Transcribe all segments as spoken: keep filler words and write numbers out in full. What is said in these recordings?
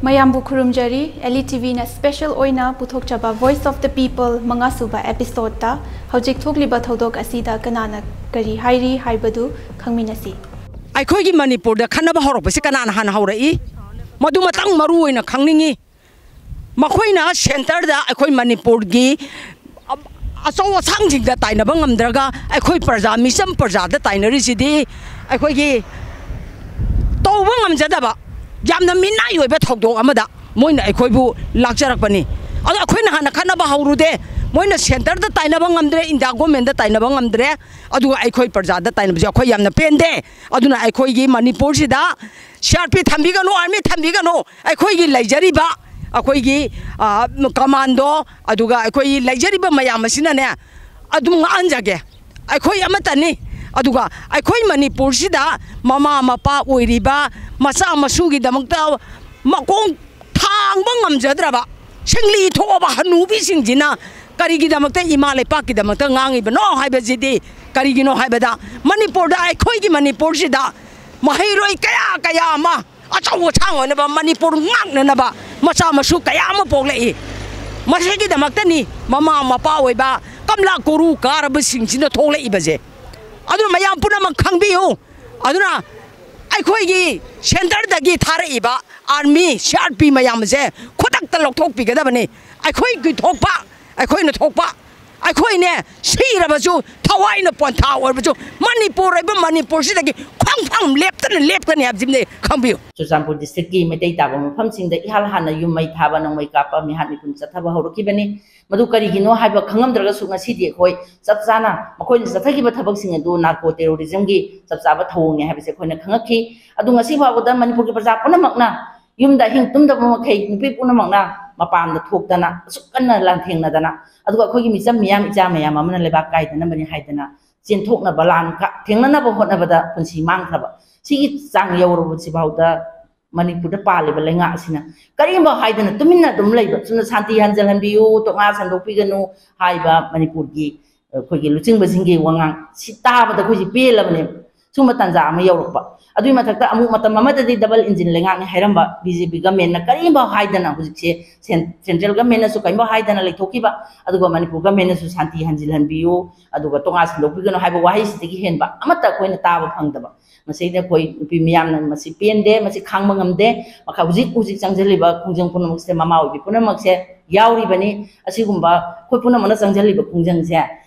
ꯃꯌꯥꯝꯕꯨ ꯈꯨꯔꯨꯝꯖꯔꯤ꯫ ꯑꯦꯂꯤ ꯇꯤꯚꯤꯅ ꯁ꯭ꯄꯦꯁꯦꯜ ꯑꯣꯏꯅ ꯄꯨꯊꯣꯛꯆꯕ Voice of the People ꯃꯉꯥꯁꯨꯕ ꯑꯦꯄꯤꯁꯣꯗꯇ ꯍꯧꯖꯤꯛ ꯊꯣꯛꯂꯤꯕ ꯊꯧꯗꯣꯛ ꯑꯁꯤꯗ ꯀꯅꯥꯅ ꯀꯔꯤ ꯍꯥꯏꯔꯤ ꯍꯥꯏꯕꯗꯨ ꯈꯪꯃꯤꯟꯅꯁꯤ꯫ ꯑꯩꯈꯣꯏꯒꯤ ꯃꯅꯤꯄꯨꯔꯗ ꯈꯠꯅꯕ ꯍꯧꯔꯛꯄꯁꯤ ꯀꯅꯥꯅ ꯍꯥꯟꯅ ꯍꯧꯔꯛꯏ? ꯃꯗꯨꯃꯇꯪ ꯃꯔꯨ ꯑꯣꯏꯅ ꯈꯪꯅꯤꯡꯉꯤ꯫ ꯃꯈꯣꯏꯅ ꯁꯦꯟꯇꯔꯗ ꯑꯩꯈꯣꯏ ꯃꯅꯤꯄꯨꯔꯒꯤ ꯑꯆꯧ ꯑꯁꯥꯡꯁꯤꯡꯗ ꯇꯥꯏꯅꯕ ꯉꯝꯗ꯭ꯔꯒ ꯑꯩꯈꯣꯏ ꯄ꯭ꯔꯖꯥ, ꯃꯤꯆꯝ ꯄ꯭ꯔꯖꯥꯗ ꯇꯥꯏꯅꯔꯤꯁꯤꯗꯤ ꯑꯩꯈꯣꯏꯒꯤ ꯇꯧꯕ ꯉꯝꯖꯗꯕ ꯌꯥꯝꯅ ꯃꯤꯅꯥꯏ ꯑꯣꯏꯕ ꯊꯧꯗꯣꯛ ꯑꯃꯗ ꯃꯣꯏꯅ ꯑꯩꯈꯣꯏꯕꯨ ꯂꯥꯛꯆꯔꯛꯄꯅꯤ꯫ ꯑꯗꯣ ꯑꯩꯈꯣꯏꯅ ꯍꯥꯟꯅ ꯈꯠꯅꯕ ꯍꯧꯔꯨꯗꯦ꯫ ꯃꯣꯏꯅ ꯁꯦꯟꯇꯔꯗ ꯇꯥꯏꯅꯕ ꯉꯝꯗ꯭ꯔꯦ, ꯏꯟꯗꯤꯌꯥ ꯒꯣꯔꯃꯦꯟꯗ ꯇꯥꯏꯅꯕ ꯉꯝꯗ꯭ꯔꯦ, ꯑꯗꯨꯒ ꯑꯩꯈꯣꯏ ꯄ꯭ꯔꯖꯥꯗ ꯇꯥꯏꯅꯕꯁꯦ ꯑꯩꯈꯣꯏ ꯌꯥꯝꯅ ꯄꯦꯟꯗꯦ꯫ ꯑꯗꯨꯅ ꯑꯩꯈꯣꯏꯒꯤ ꯃꯅꯤꯄꯨꯔꯁꯤꯗ ꯁꯤ ꯑꯥꯔ ꯄꯤ ꯊꯝꯕꯤꯒꯅꯨ, ꯑꯥꯔꯃꯤ ꯊꯝꯕꯤꯒꯅꯨ, ꯑꯩꯈꯣꯏꯒꯤ ꯂꯩꯖꯔꯤꯕ ꯑꯩꯈꯣꯏꯒꯤ, ꯑ, ꯀꯃꯥꯟꯗꯣ, ꯑꯗꯨꯒ ꯑꯩꯈꯣꯏꯒꯤ ꯂꯩꯖꯔꯤꯕ ꯃꯌꯥꯝ ꯑꯁꯤꯅꯅꯦ ꯑꯗꯨꯝ ꯉꯥꯛꯍꯟꯖꯒꯦ꯫ ꯑꯩꯈꯣꯏ ꯑꯃꯠꯇꯅꯤ꯫ ꯑꯗꯨꯒ ꯑꯩꯈꯣꯏ ꯃꯅꯤꯄꯨꯔꯁꯤꯗ ꯃꯃꯥ ꯃꯄꯥ ꯑꯣꯏꯔꯤꯕ ꯃꯆꯥ ꯃꯁꯨꯒꯤꯗꯃꯛꯇ ꯃꯈꯣꯡ ꯊꯥꯡꯕ ꯉꯝꯖꯗ꯭ꯔꯕ ꯁꯤꯡꯂꯤ ꯊꯣꯛꯑꯕ ꯍꯅꯨꯕꯤꯁꯤꯡꯁꯤꯅ ꯀꯔꯤꯒꯤꯗꯃꯛꯇ ꯏꯃꯥ ꯂꯩꯄꯥꯛꯀꯤꯗꯃꯛꯇ ꯉꯥꯡꯉꯤꯕꯅꯣ ꯍꯥꯏꯕꯁꯤꯗꯤ ꯀꯔꯤꯒꯤꯅꯣ ꯍꯥꯏꯕꯗ, ꯃꯅꯤꯄꯨꯔꯗ, ꯑꯩꯈꯣꯏꯒꯤ ꯃꯅꯤꯄꯨꯔꯁꯤꯗ ꯃꯍꯩꯔꯣꯏ ꯀꯌꯥ ꯀꯌꯥ ꯑꯃ ꯑꯆꯧ ꯑꯁꯥꯡ ꯑꯣꯏꯅꯕ, ꯃꯅꯤꯄꯨꯔ ꯉꯥꯛꯅꯅꯕ ꯃꯆꯥ ꯃꯁꯨ ꯀꯌꯥ ꯑꯃ ꯄꯣꯛꯂꯛꯏ꯫ ꯃꯁꯤꯒꯤꯗꯃꯛꯇꯅꯤ ꯃꯃꯥ ꯃꯄꯥ ꯑꯣꯏꯕ ꯀꯝꯂꯥ ꯀꯣꯔꯨ ꯀꯥꯔꯕꯁꯤꯡꯁꯤꯅ ꯊꯣꯛꯂꯛꯏꯕꯁꯦ꯫ ꯑꯗꯨꯅ ꯃꯌꯥꯝ ꯄꯨꯝꯅꯃꯛ ꯈꯪꯕꯤꯌꯨ꯫ ꯑꯗꯨꯅ ꯑꯩꯈꯣꯏꯒꯤ ꯁꯦꯟꯇꯔꯗꯒꯤ ꯊꯥꯔꯛꯏꯕ ꯑꯥꯔꯃꯤ, ꯁꯤ ꯑꯥꯔ ꯄꯤ ꯃꯌꯥꯝꯁꯦ ꯈꯨꯗꯛꯇ ꯂꯧꯊꯣꯛꯄꯤꯒꯗꯕꯅꯤ꯫ ꯑꯩꯈꯣꯏꯒꯤ ꯊꯣꯛꯄ, ꯑꯩꯈꯣꯏꯅ ꯊꯣꯛꯄ, ꯑꯩꯈꯣꯏꯅꯦ ꯁꯤꯔꯕꯁꯨ, ꯊꯋꯥꯏꯅ ꯄꯣꯟꯊꯥ ꯑꯣꯏꯔꯕꯁꯨ, ꯃꯅꯤꯄꯨꯔ ꯑꯣꯏꯕ ꯃꯅꯤꯄꯨꯔꯁꯤꯗꯒꯤ ꯈꯣꯡꯐꯝ ꯂꯦꯞꯇꯅ ꯂꯦꯞꯀꯅꯤ ꯍꯥꯏꯕꯁꯤꯃꯗꯤ ꯈꯪꯕꯤꯌꯨ꯫ ꯆꯨꯔꯆꯥꯟꯄꯨꯔ ꯗꯤꯁꯇ꯭ꯔꯤꯛꯀꯤ ꯃꯩꯇꯩ ꯇꯥꯕ ꯃꯐꯝꯁꯤꯡꯗ ꯏꯍꯥꯟ ꯍꯥꯟꯅ ꯌꯨꯝ ꯃꯩ ꯊꯥꯕ, ꯅꯣꯡꯃꯩ ꯀꯥꯞꯄ, ꯃꯤꯍꯥꯠ ꯃꯤꯄꯨꯟ ꯆꯠꯊꯕ ꯍꯧꯔꯛꯈꯤꯕꯅꯤ꯫ ꯃꯗꯨ ꯀꯔꯤꯒꯤꯅꯣ ꯍꯥꯏꯕ ꯈꯪꯉꯝꯗ꯭ꯔꯒꯁꯨ, ꯉꯁꯤꯗꯤ ꯑꯩꯈꯣꯏ ꯆꯞ ꯆꯥꯅ ꯃꯈꯣꯏꯅ ꯆꯠꯊꯈꯤꯕ ꯊꯕꯛꯁꯤꯡ ꯑꯗꯨ ꯅꯥꯔꯀꯣ ꯇꯦꯔꯣꯔꯤꯖꯝꯒꯤ ꯆꯞ ꯆꯥꯕ ꯊꯧꯑꯣꯡꯅꯤ ꯍꯥꯏꯕꯁꯦ ꯑꯩꯈꯣꯏꯅ ꯈꯪꯉꯛꯈꯤ꯫ ꯑꯗꯨ ꯉꯁꯤ ꯐꯥꯎꯕꯗ ꯃꯅꯤꯄꯨꯔꯒꯤ ꯄ꯭ꯔꯖꯥ ꯄꯨꯝꯅꯃꯛꯅ ꯌꯨꯝꯗ ꯑꯍꯤꯡ ꯇꯨꯝꯗꯕ ꯃꯈꯩ ꯅꯨꯄꯤ ꯄꯨꯝꯅꯃꯛꯅ ꯃꯄꯥꯟꯗ ꯊꯣꯛꯇꯅ ꯑꯁꯨꯛ ꯀꯟꯅ ꯂꯥꯟꯊꯦꯡꯅꯗꯅ, ꯑꯗꯨꯒ ꯑꯩꯈꯣꯏꯒꯤ ꯃꯤꯆꯝ ꯃꯤꯌꯥꯝ ꯏꯆꯥ ꯃꯌꯥꯝ ꯑꯃꯅ ꯂꯩꯕꯥꯛ ꯀꯥꯏꯗꯅꯕꯅꯤ ꯍꯥꯏꯗꯅ ꯆꯦꯟꯊꯣꯛꯅꯕ, ꯂꯥꯟ ꯀ-, ꯊꯦꯡꯅꯅꯕ ꯍꯣꯠꯅꯕꯗ ꯄꯨꯟꯁꯤ ꯃꯥꯡꯈ꯭ꯔꯕ ꯁꯤꯒꯤ ꯆꯥꯡ ꯌꯧꯔꯕꯁꯤ ꯐꯥꯎꯗ ꯃꯅꯤꯄꯨꯔꯗ ꯄꯥꯜꯂꯤꯕ ꯂꯩꯉꯥꯛ ꯑꯁꯤꯅ ꯀꯔꯤꯒꯨꯝꯕ ꯍꯥꯏꯗꯅ ꯇꯨꯃꯤꯟꯅ ꯑꯗꯨꯝ ꯂꯩꯕ, ꯆꯨꯝꯅ ꯁꯥꯟꯇꯤ ꯍꯟꯖꯤꯜꯍꯟꯕꯤꯌꯨ, ꯇꯣꯛꯅꯥ ꯁꯟꯗꯣꯛꯄꯤꯒꯅꯨ ꯍꯥꯏꯕ ꯃꯅꯤꯄꯨꯔꯒꯤ, ꯑꯩꯈꯣꯏꯒꯤ ꯂꯨꯆꯤꯡꯕꯁꯤꯡꯒꯤ ꯋꯥꯉꯥꯡ ꯁꯤ ꯇꯥꯕꯗ ꯑꯩꯈꯣꯏꯁꯤ ꯄꯦꯜꯂꯕꯅꯦꯕ꯫ ꯁꯨꯝꯕ ꯇꯥꯟꯖꯥ ꯑꯃ ꯌꯧꯔꯛꯄ꯫ ꯑꯗꯨꯒꯤ ꯃꯊꯛꯇ ꯑꯃꯨꯛ ꯃꯇꯝ ꯑꯃꯗꯗꯤ ꯗꯕꯜ ꯏꯟꯖꯤꯟ ꯂꯩꯉꯥꯛꯅꯤ ꯍꯥꯏꯔꯝꯕ ꯕꯤ ꯖꯦ ꯄꯤ ꯒꯃꯦꯟꯅ ꯀꯔꯤꯝꯐꯥꯎ ꯍꯥꯏꯗꯅ, ꯍꯧꯖꯤꯛꯁꯦ ꯁꯦꯟ-, ꯁꯦꯟꯇ꯭ꯔꯦꯜ ꯒꯃꯦꯟꯅꯁꯨ ꯀꯔꯤꯝꯐꯥꯎ ꯍꯥꯏꯗꯅ ꯂꯩꯊꯣꯛꯈꯤꯕ, ꯑꯗꯨꯒ ꯃꯅꯤꯄꯨꯔ ꯒꯃꯦꯟꯅꯁꯨ ꯁꯥꯟꯇꯤ ꯍꯟꯖꯤꯜꯍꯟꯕꯤꯌꯨ, ꯑꯗꯨꯒ ꯇꯣꯉꯥꯟ ꯁꯟꯗꯣꯛꯄꯤꯒꯅꯨ ꯍꯥꯏꯕ ꯋꯥꯍꯩꯁꯤꯗꯒꯤ ꯍꯦꯟꯕ ꯑꯃꯠꯇ ꯑꯩꯈꯣꯏꯅ ꯇꯥꯕ ꯐꯪꯗꯕ꯫ ꯃꯁꯤꯗ ꯑꯩꯈꯣꯏ ꯅꯨꯄꯤ ꯃꯤꯌꯥꯝꯅ ꯃꯁꯤ ꯄꯦꯟꯗꯦ, ꯃꯁꯤ ꯈꯥꯡꯕ ꯉꯝꯗꯦ꯫ ꯃꯈꯥ ꯍꯧꯖꯤꯛ ꯍꯧꯖꯤꯛ ꯆꯪꯁꯤꯜꯂꯤꯕ ꯈꯣꯡꯖꯪ ꯄꯨꯝꯅꯃꯛꯁꯦ ꯃꯃꯥ ꯑꯣꯏꯕꯤ ꯄꯨꯝꯅꯃꯛꯁꯦ ꯌꯥꯎꯔꯤꯕꯅꯤ꯫ ꯑꯁꯤꯒꯨꯝꯕ ꯑꯩꯈꯣꯏ ꯄꯨꯝꯅꯃꯛꯅ ꯆꯪꯁꯤꯜꯂꯤꯕ ꯈꯣꯡꯖꯪꯁꯦ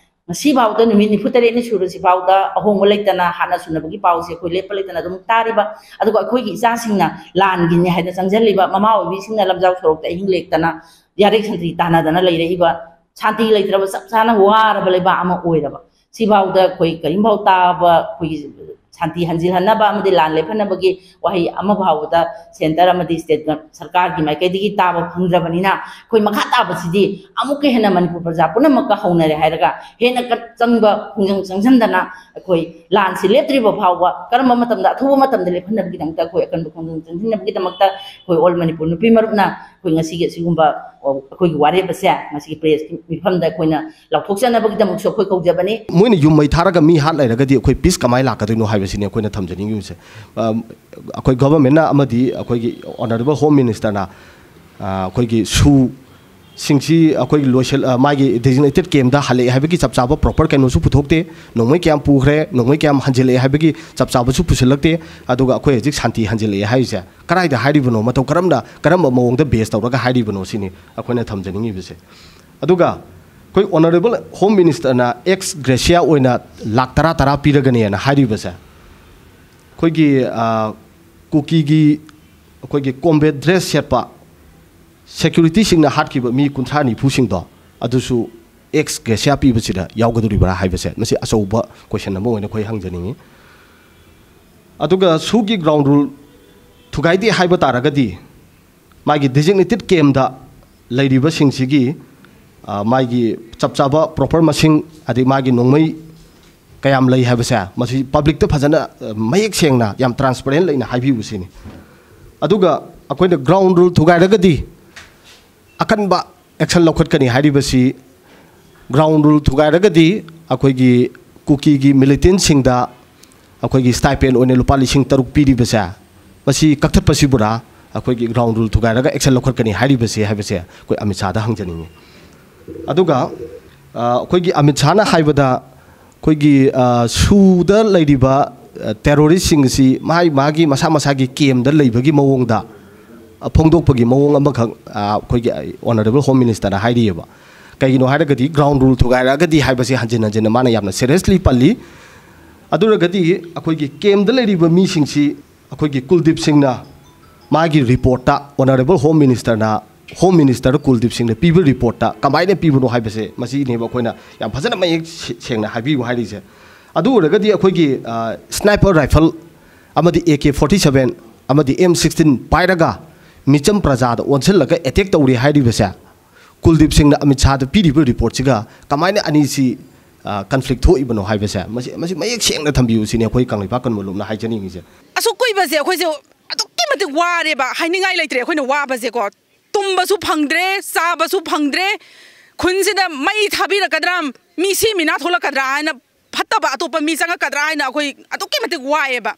ꯉꯁꯤꯐꯥꯎꯗ, ꯅꯨꯃꯤꯠ ꯅꯤꯐꯨ ꯇꯔꯦꯠꯅꯤ ꯁꯨꯔꯁꯤꯐꯥꯎꯗ ꯑꯍꯣꯡꯕ ꯂꯩꯇꯅ, ꯍꯥꯟꯅ ꯁꯨꯅꯕꯒꯤ ꯄꯥꯎꯁꯦ ꯑꯩꯈꯣꯏ ꯂꯦꯞꯄ ꯂꯩꯇꯅ ꯑꯗꯨꯝ ꯇꯥꯔꯤꯕ꯫ ꯑꯗꯨꯒ ꯑꯩꯈꯣꯏꯒꯤ ꯏꯆꯥꯁꯤꯡꯅ ꯂꯥꯟꯒꯤꯅꯤ ꯍꯥꯏꯅ ꯆꯪꯁꯤꯜꯂꯤꯕ, ꯃꯃꯥ ꯑꯣꯏꯕꯤꯁꯤꯡꯅ ꯂꯝꯖꯥꯎ ꯁꯣꯔꯣꯛꯇ ꯑꯍꯤꯡ ꯂꯦꯛꯇꯅ ꯌꯥꯔꯦꯛ ꯁꯟꯇ꯭ꯔꯤ ꯇꯥꯟꯅꯗꯅ ꯂꯩꯔꯛꯏꯕ, ꯁꯥꯟꯇꯤ ꯂꯩꯇ꯭ꯔꯕ, ꯆꯞ ꯆꯥꯅ ꯋꯥꯔꯕ ꯂꯩꯕꯥꯛ ꯑꯃ ꯑꯣꯏꯔꯕ, ꯁꯤꯐꯥꯎꯗ ꯑꯩꯈꯣꯏ ꯀꯔꯤꯝꯐꯥꯎ ꯇꯥꯕ, ꯑꯩꯈꯣꯏꯒꯤ ꯁꯥꯟꯇꯤ ꯍꯟꯖꯤꯜꯍꯟꯅꯕ ꯑꯃꯗꯤ ꯂꯥꯟ ꯂꯦꯞꯍꯟꯅꯕꯒꯤ ꯋꯥꯍꯩ ꯑꯃ ꯐꯥꯎꯕꯗ ꯁꯦꯟꯇꯔ ꯑꯃꯗꯤ ꯁ꯭ꯇꯦꯠ ꯒ-, ꯁꯔꯀꯥꯔꯒꯤ ꯃꯥꯏꯀꯩꯗꯒꯤ ꯇꯥꯕ ꯐꯪꯗ꯭ꯔꯕꯅꯤꯅ, ꯑꯩꯈꯣꯏ ꯃꯈꯥ ꯇꯥꯕꯁꯤꯗꯤ ꯑꯃꯨꯛꯀ ꯍꯦꯟꯅ ꯃꯅꯤꯄꯨꯔ ꯄ꯭ꯔꯖꯥ ꯄꯨꯝꯅꯃꯛꯀ ꯍꯧꯅꯔꯦ ꯍꯥꯏꯔꯒ ꯍꯦꯟꯅ ꯀ-, ꯆꯪꯕ ꯈꯣꯡꯖꯪ ꯆꯪꯁꯤꯟꯗꯅ, ꯑꯩꯈꯣꯏ ꯂꯥꯟꯁꯤ ꯂꯦꯞꯇ꯭ꯔꯤꯕ ꯐꯥꯎꯕ ꯀꯔꯝꯕ ꯃꯇꯝꯗ, ꯑꯊꯨꯕ ꯃꯇꯝꯗ ꯂꯦꯞꯍꯟꯅꯕꯒꯤꯗꯃꯛꯇ, ꯑꯩꯈꯣꯏ ꯑꯀꯟꯕ ꯈꯣꯡꯖꯪ ꯆꯪꯁꯤꯟꯅꯕꯒꯤꯗꯃꯛꯇ ꯑꯩꯈꯣꯏ ꯑꯣꯜ ꯃꯅꯤꯄꯨꯔ ꯅꯨꯄꯤ ꯃꯔꯨꯞꯅ ꯑꯩꯈꯣꯏ ꯉꯁꯤꯒꯤ ꯑꯁꯤꯒꯨꯝꯕ, ꯑꯩꯈꯣꯏꯒꯤ ꯋꯥꯔꯦꯞ ꯑꯁꯦ ꯉꯁꯤꯒꯤ ꯄ꯭ꯔꯦꯁꯀꯤ ꯃꯤꯐꯝꯗ ꯑꯩꯈꯣꯏꯅ ꯂꯥꯎꯊꯣꯛꯆꯅꯕꯒꯤꯗꯃꯛꯁꯨ ꯑꯩꯈꯣꯏ ꯀꯧꯖꯕꯅꯤ꯫ ꯃꯣꯏꯅ ꯌꯨꯝ ꯃꯩ ꯊꯥꯔꯒ ꯃꯤ ꯍꯥꯠ ꯂꯩꯔꯒꯗꯤ ꯑꯩꯈꯣꯏ ꯄꯤꯁ ꯀꯃꯥꯏꯅ ꯂꯥꯛꯀꯗꯣꯏꯅꯣ ꯍꯥꯏꯕꯁꯤꯅꯤ ꯑꯩꯈꯣꯏꯅ ꯊꯝꯖꯅꯤꯡꯉꯤꯕꯁꯦ꯫ ꯑꯝ, ꯑꯩꯈꯣꯏ ꯒꯚꯔꯟꯃꯦꯟꯠꯅ ꯑꯃꯗꯤ ꯑꯩꯈꯣꯏꯒꯤ ꯑꯣꯅꯔꯦꯕꯜ ꯍꯣꯝ ꯃꯤꯅꯤꯁꯇꯔꯅ, ꯑ, ꯑꯩꯈꯣꯏꯒꯤ ꯁꯨꯁꯤꯡꯁꯤ ꯑꯩꯈꯣꯏꯒꯤ ꯂꯣꯏꯁꯤꯜ-, ꯑ, ꯃꯥꯒꯤ ꯗꯦꯖꯤꯒꯅꯦꯇꯦꯗ ꯀꯦꯝꯞꯇ ꯍꯜꯂꯛꯑꯦ ꯍꯥꯏꯕꯒꯤ ꯆꯞ ꯆꯥꯕ ꯄ꯭ꯔꯣꯄꯔ ꯀꯩꯅꯣꯁꯨ ꯄꯨꯊꯣꯛꯇꯦ, ꯅꯣꯡꯃꯩ ꯀꯌꯥꯝ ꯄꯨꯈ꯭ꯔꯦ, ꯅꯣꯡꯃꯩ ꯀꯌꯥꯝ ꯍꯟꯖꯤꯜꯂꯛꯑꯦ ꯍꯥꯏꯕꯒꯤ ꯆꯞ ꯆꯥꯕꯁꯨ ꯄꯨꯁꯤꯜꯂꯛꯇꯦ꯫ ꯑꯗꯨꯒ ꯑꯩꯈꯣꯏ ꯍꯧꯖꯤꯛ ꯁꯥꯟꯇꯤ ꯍꯟꯖꯤꯜꯂꯛꯑꯦ ꯍꯥꯏꯔꯤꯁꯦ ꯀꯗꯥꯏꯗ ꯍꯥꯏꯔꯤꯕꯅꯣ, ꯃꯇꯧ ꯀꯔꯝꯅ, ꯀꯔꯝꯕ ꯃꯑꯣꯡꯗ ꯕꯦꯖ ꯇꯧꯔꯒ ꯍꯥꯏꯔꯤꯕꯅꯣ ꯁꯤꯅꯤ ꯑꯩꯈꯣꯏꯅ ꯊꯝꯖꯅꯤꯡꯉꯤꯕꯁꯦ꯫ ꯑꯗꯨꯒ ꯑꯩꯈꯣꯏ ꯑꯣꯅꯔꯦꯕꯜ ꯍꯣꯝ ꯃꯤꯅꯤꯁꯇꯔꯅ ꯑꯦꯛꯁ ꯒ꯭ꯔꯦꯁꯤꯌꯥ ꯑꯣꯏꯅ ꯂꯥꯛ ꯇꯔꯥ ꯇꯔꯥ ꯄꯤꯔꯒꯅꯦꯅ ꯍꯥꯏꯔꯤꯕꯁꯦ, ꯑꯩꯈꯣꯏꯒꯤ, ꯑ, ꯀꯨꯀꯤꯒꯤ ꯑꯩꯈꯣꯏꯒꯤ ꯀꯣꯝꯕꯦꯠ ꯗ꯭ꯔꯦꯁ ꯁꯦꯠꯄ ꯁꯦꯀ꯭ꯌꯨꯔꯤꯇꯤꯁꯤꯡꯅ ꯍꯥꯠꯈꯤꯕ ꯃꯤ ꯀꯨꯟꯊ꯭ꯔꯥ ꯅꯤꯐꯨꯁꯤꯡꯗꯣ, ꯑꯗꯨꯁꯨ ꯑꯦꯛꯁ ꯒ꯭ꯔꯦꯁꯤꯌꯥ ꯄꯤꯕꯁꯤꯗ ꯌꯥꯎꯒꯗꯧꯔꯤꯕ꯭ꯔꯥ ꯍꯥꯏꯕꯁꯦ, ꯃꯁꯤ ꯑꯆꯧꯕ ꯀꯣꯏꯁꯟ ꯑꯃ ꯑꯣꯏꯅ ꯑꯩꯈꯣꯏ ꯍꯪꯖꯅꯤꯡꯉꯤ꯫ ꯑꯗꯨꯒ ꯁꯨꯒꯤ ꯒ꯭ꯔꯥꯎꯟ ꯔꯨꯜ ꯊꯨꯒꯥꯏꯗꯦ ꯍꯥꯏꯕ ꯇꯥꯔꯒꯗꯤ, ꯃꯥꯒꯤ ꯗꯤꯖꯤꯒꯅꯦꯇꯦꯗ ꯀꯦꯝꯗ ꯂꯩꯔꯤꯕꯁꯤꯡꯁꯤꯒꯤ, ꯑ, ꯃꯥꯒꯤ ꯆꯞ ꯆꯥꯕ ꯄ꯭ꯔꯣꯄꯔ ꯃꯁꯤꯡ, ꯑꯗꯩ ꯃꯥꯒꯤ ꯅꯣꯡꯃꯩ ꯀꯌꯥꯝ ꯂꯩ ꯍꯥꯏꯕꯁꯦ, ꯃꯁꯤ ꯄꯕ꯭ꯂꯤꯛꯇ ꯐꯖꯅ, ꯑ, ꯃꯌꯦꯛ ꯁꯦꯡꯅ, ꯌꯥꯝ ꯇ꯭ꯔꯥꯟꯁꯄꯔꯦꯟ ꯂꯩꯅ ꯍꯥꯏꯕꯤꯌꯨ ꯁꯤꯅꯤ꯫ ꯑꯗꯨꯒ ꯑꯩꯈꯣꯏꯅ ꯒ꯭ꯔꯥꯎꯟ ꯔꯨꯜ ꯊꯨꯒꯥꯏꯔꯒꯗꯤ ꯑꯀꯟꯕ ꯑꯦꯛꯁꯟ ꯂꯧꯈꯠꯀꯅꯤ ꯍꯥꯏꯔꯤꯕꯁꯤ, ꯒ꯭ꯔꯥꯎꯟ ꯔꯨꯜ ꯊꯨꯒꯥꯏꯔꯒꯗꯤ ꯑꯩꯈꯣꯏꯒꯤ ꯀꯨꯀꯤꯒꯤ ꯃꯤꯂꯤꯇꯦꯟꯁꯤꯡꯗ ꯑꯩꯈꯣꯏꯒꯤ stipend ꯑꯣꯏꯅ ꯂꯨꯄꯥ ꯂꯤꯁꯤꯡ ꯇꯔꯨꯛ ꯄꯤꯔꯤꯕꯁꯦ, ꯃꯁꯤ ꯀꯛꯊꯠꯄꯁꯤꯕꯨꯔꯥ, ꯑꯩꯈꯣꯏꯒꯤ ground rule ꯊꯨꯒꯥꯏꯔꯒ action ꯂꯧꯈꯠꯀꯅꯤ ꯍꯥꯏꯔꯤꯕꯁꯦ ꯍꯥꯏꯕꯁꯦ ꯑꯩꯈꯣꯏ ꯑꯃꯤꯠ ꯁꯥꯍꯗ ꯍꯪꯖꯅꯤꯡꯉꯤ꯫ ꯑꯗꯨꯒ, ꯑ, ꯑꯩꯈꯣꯏꯒꯤ ꯑꯃꯤꯠ ꯁꯥꯍꯅ ꯍꯥꯏꯕꯗ, ꯑꯩꯈꯣꯏꯒꯤ, ꯑ, ꯁꯨꯗ ꯂꯩꯔꯤꯕ, ꯑ, terroristꯁꯤꯡ ꯑꯁꯤ ꯃꯥꯒꯤ, ꯃꯥꯒꯤ ꯃꯁꯥ ꯃꯁꯥꯒꯤ campꯇ ꯂꯩꯕꯒꯤ ꯃꯑꯣꯡꯗ, ꯑ, ꯐꯣꯡꯗꯣꯛꯄꯒꯤ ꯃꯑꯣꯡ ꯑꯃꯈꯛ, ꯑ, ꯑꯩꯈꯣꯏꯒꯤ Honourable Home Ministerꯅ ꯍꯥꯏꯔꯤꯑꯕ꯫ ꯀꯩꯒꯤꯅꯣ ꯍꯥꯏꯔꯒꯗꯤ ground rule ꯊꯨꯒꯥꯏꯔꯛꯑꯒꯗꯤ ꯍꯥꯏꯕꯁꯤ ꯍꯟꯖꯤꯟ ꯍꯟꯖꯤꯟꯅ ꯃꯥꯅ ꯌꯥꯝꯅ seriously ꯄꯜꯂꯤ꯫ ꯑꯗꯨꯔꯒꯗꯤ ꯑꯩꯈꯣꯏꯒꯤ campꯇ ꯂꯩꯔꯤꯕ ꯃꯤꯁꯤꯡꯁꯤ ꯑꯩꯈꯣꯏꯒꯤ ꯀꯨꯜꯗꯤꯞ ꯁꯤꯡꯅ ꯃꯥꯒꯤ reportꯇ, Honourable Home Ministerꯅ, Home Ministerꯗ ꯀꯨꯜꯗꯤꯞ ꯁꯤꯡꯅ ꯄꯤꯕ reportꯇ ꯀꯃꯥꯏꯅ ꯄꯤꯕꯅꯣ ꯍꯥꯏꯕꯁꯦ, ꯃꯁꯤꯅꯦꯕ ꯑꯩꯈꯣꯏꯅ ꯌꯥꯝ ꯐꯖꯅ ꯃꯌꯦꯛ ꯁꯦ-, ꯁꯦꯡꯅ ꯍꯥꯏꯕꯤꯌꯨ ꯍꯥꯏꯔꯤꯁꯦ꯫ ꯑꯗꯨ ꯑꯣꯏꯔꯒꯗꯤ ꯑꯩꯈꯣꯏꯒꯤ, ꯑ, sniper rifle ꯑꯃꯗꯤ A K forty seven ꯑꯃꯗꯤ M sixteen ꯄꯥꯏꯔꯒ ꯃꯤꯆꯝ ꯄ꯭ꯔꯖꯥꯗ ꯑꯣꯟꯁꯤꯜꯂꯒ attack ꯇꯧꯔꯤ ꯍꯥꯏꯔꯤꯕꯁꯦ, ꯀꯨꯜꯗꯤꯞ ꯁꯤꯡꯅ ꯑꯃꯤꯠ ꯁꯥꯍꯗ ꯄꯤꯔꯤꯕ reportꯁꯤꯒ ꯀꯃꯥꯏꯅ ꯑꯅꯤꯁꯤ, ꯑ, conflict ꯊꯣꯛꯏꯕꯅꯣ ꯍꯥꯏꯕꯁꯦ, ꯃꯁꯤ, ꯃꯁꯤ ꯃꯌꯦꯛ ꯁꯦꯡꯅ ꯊꯝꯕꯤꯌꯨ ꯁꯤꯅꯤ ꯑꯩꯈꯣꯏ ꯀꯪꯂꯩꯄꯥꯛ ꯀꯨꯟꯃꯣꯟ ꯂꯨꯞꯅ ꯍꯥꯏꯖꯅꯤꯡꯉꯤꯁꯦ꯫ ꯑꯁꯨꯛ ꯀꯨꯏꯕꯁꯦ ꯑꯩꯈꯣꯏꯁꯦ ꯑꯗꯨꯛꯀꯤ ꯃꯇꯤꯛ ꯋꯥꯔꯦꯕ, ꯍꯥꯏꯅꯤꯡꯉꯥꯏ ꯂꯩꯇ꯭ꯔꯦ ꯑꯩꯈꯣꯏꯅ ꯋꯥꯕꯁꯦꯀꯣ꯫ ꯇꯨꯝꯕꯁꯨ ꯐꯪꯗ꯭ꯔꯦ, ꯆꯥꯕꯁꯨ ꯐꯪꯗ꯭ꯔꯦ, ꯈꯨꯟꯁꯤꯗ ꯃꯩ ꯊꯥꯕꯤꯔꯛꯀꯗ꯭ꯔꯥ, ꯃꯤ ꯁꯤ ꯃꯤꯅꯥ ꯊꯣꯛꯂꯛꯀꯗ꯭ꯔꯥ ꯍꯥꯏꯅ, ꯐꯠꯇꯕ ꯑꯇꯣꯞꯄ ꯃꯤ ꯆꯪꯉꯛꯀꯗ꯭ꯔꯥ ꯍꯥꯏꯅ ꯑꯩꯈꯣꯏ ꯑꯗꯨꯛꯀꯤ ꯃꯇꯤꯛ ꯋꯥꯏꯑꯦꯕ꯫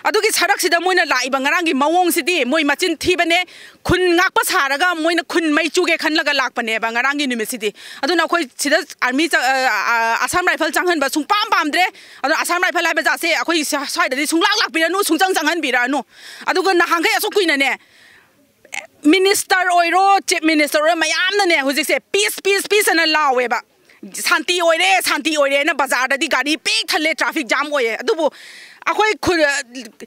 ꯑꯗꯨꯒꯤ ꯁꯔꯛꯁꯤꯗ ꯃꯣꯏꯅ ꯂꯥꯛꯏꯕ ꯉꯔꯥꯡꯒꯤ ꯃꯑꯣꯡꯁꯤꯗꯤ, ꯃꯣꯏ ꯃꯆꯤꯟ ꯊꯤꯕꯅꯦ, ꯈꯨꯟ ꯉꯥꯛꯄ ꯁꯥꯔꯒ ꯃꯣꯏꯅ ꯈꯨꯟ ꯃꯩ ꯆꯨꯒꯦ ꯈꯜꯂꯒ ꯂꯥꯛꯄꯅꯦꯕ ꯉꯔꯥꯡꯒꯤ ꯅꯨꯃꯤꯠꯁꯤꯗꯤ꯫ ꯑꯗꯨꯅ ꯑꯩꯈꯣꯏ ꯁꯤꯗ army ꯆ-, ꯑ, ꯑ, Assam Rifle ꯆꯪꯍꯟꯕ ꯁꯨꯡꯄꯥꯝ ꯄꯥꯝꯗ꯭ꯔꯦ꯫ ꯑꯗꯣ Assam Rifle ꯍꯥꯏꯕ ꯖꯥꯠꯁꯦ ꯑꯩꯈꯣꯏ ꯁ-, ꯁ꯭ꯋꯥꯏꯗꯗꯤ ꯁꯨꯡꯂꯥꯛ ꯂꯥꯛꯄꯤꯔꯅꯨ, ꯁꯨꯡꯆꯪ ꯆꯪꯍꯟꯕꯤꯔꯛꯑꯅꯨ꯫ ꯑꯗꯨꯒ ꯅꯍꯥꯟꯈꯩ ꯑꯁꯨꯛ ꯀꯨꯏꯅꯅꯦ, minister ꯑꯣꯏꯔꯣ, chief minister ꯑꯣꯏꯔꯣ, ꯃꯌꯥꯝꯅꯅꯦ ꯍꯧꯖꯤꯛꯁꯦ peace, peace, peace ꯑꯅ ꯂꯥꯎꯋꯦꯕ꯫ ꯁꯥꯟꯇꯤ ꯑꯣꯏꯔꯦ, ꯁꯥꯟꯇꯤ ꯑꯣꯏꯔꯦꯅ ꯕꯖꯥꯔꯗꯗꯤ ꯒꯥꯔꯤ ꯄꯤꯛ ꯊꯜꯂꯦ, traffic jam ꯑꯣꯏꯌꯦ꯫ ꯑꯗꯨꯕꯨ ꯑꯩꯈꯣꯏ ꯈꯨ-,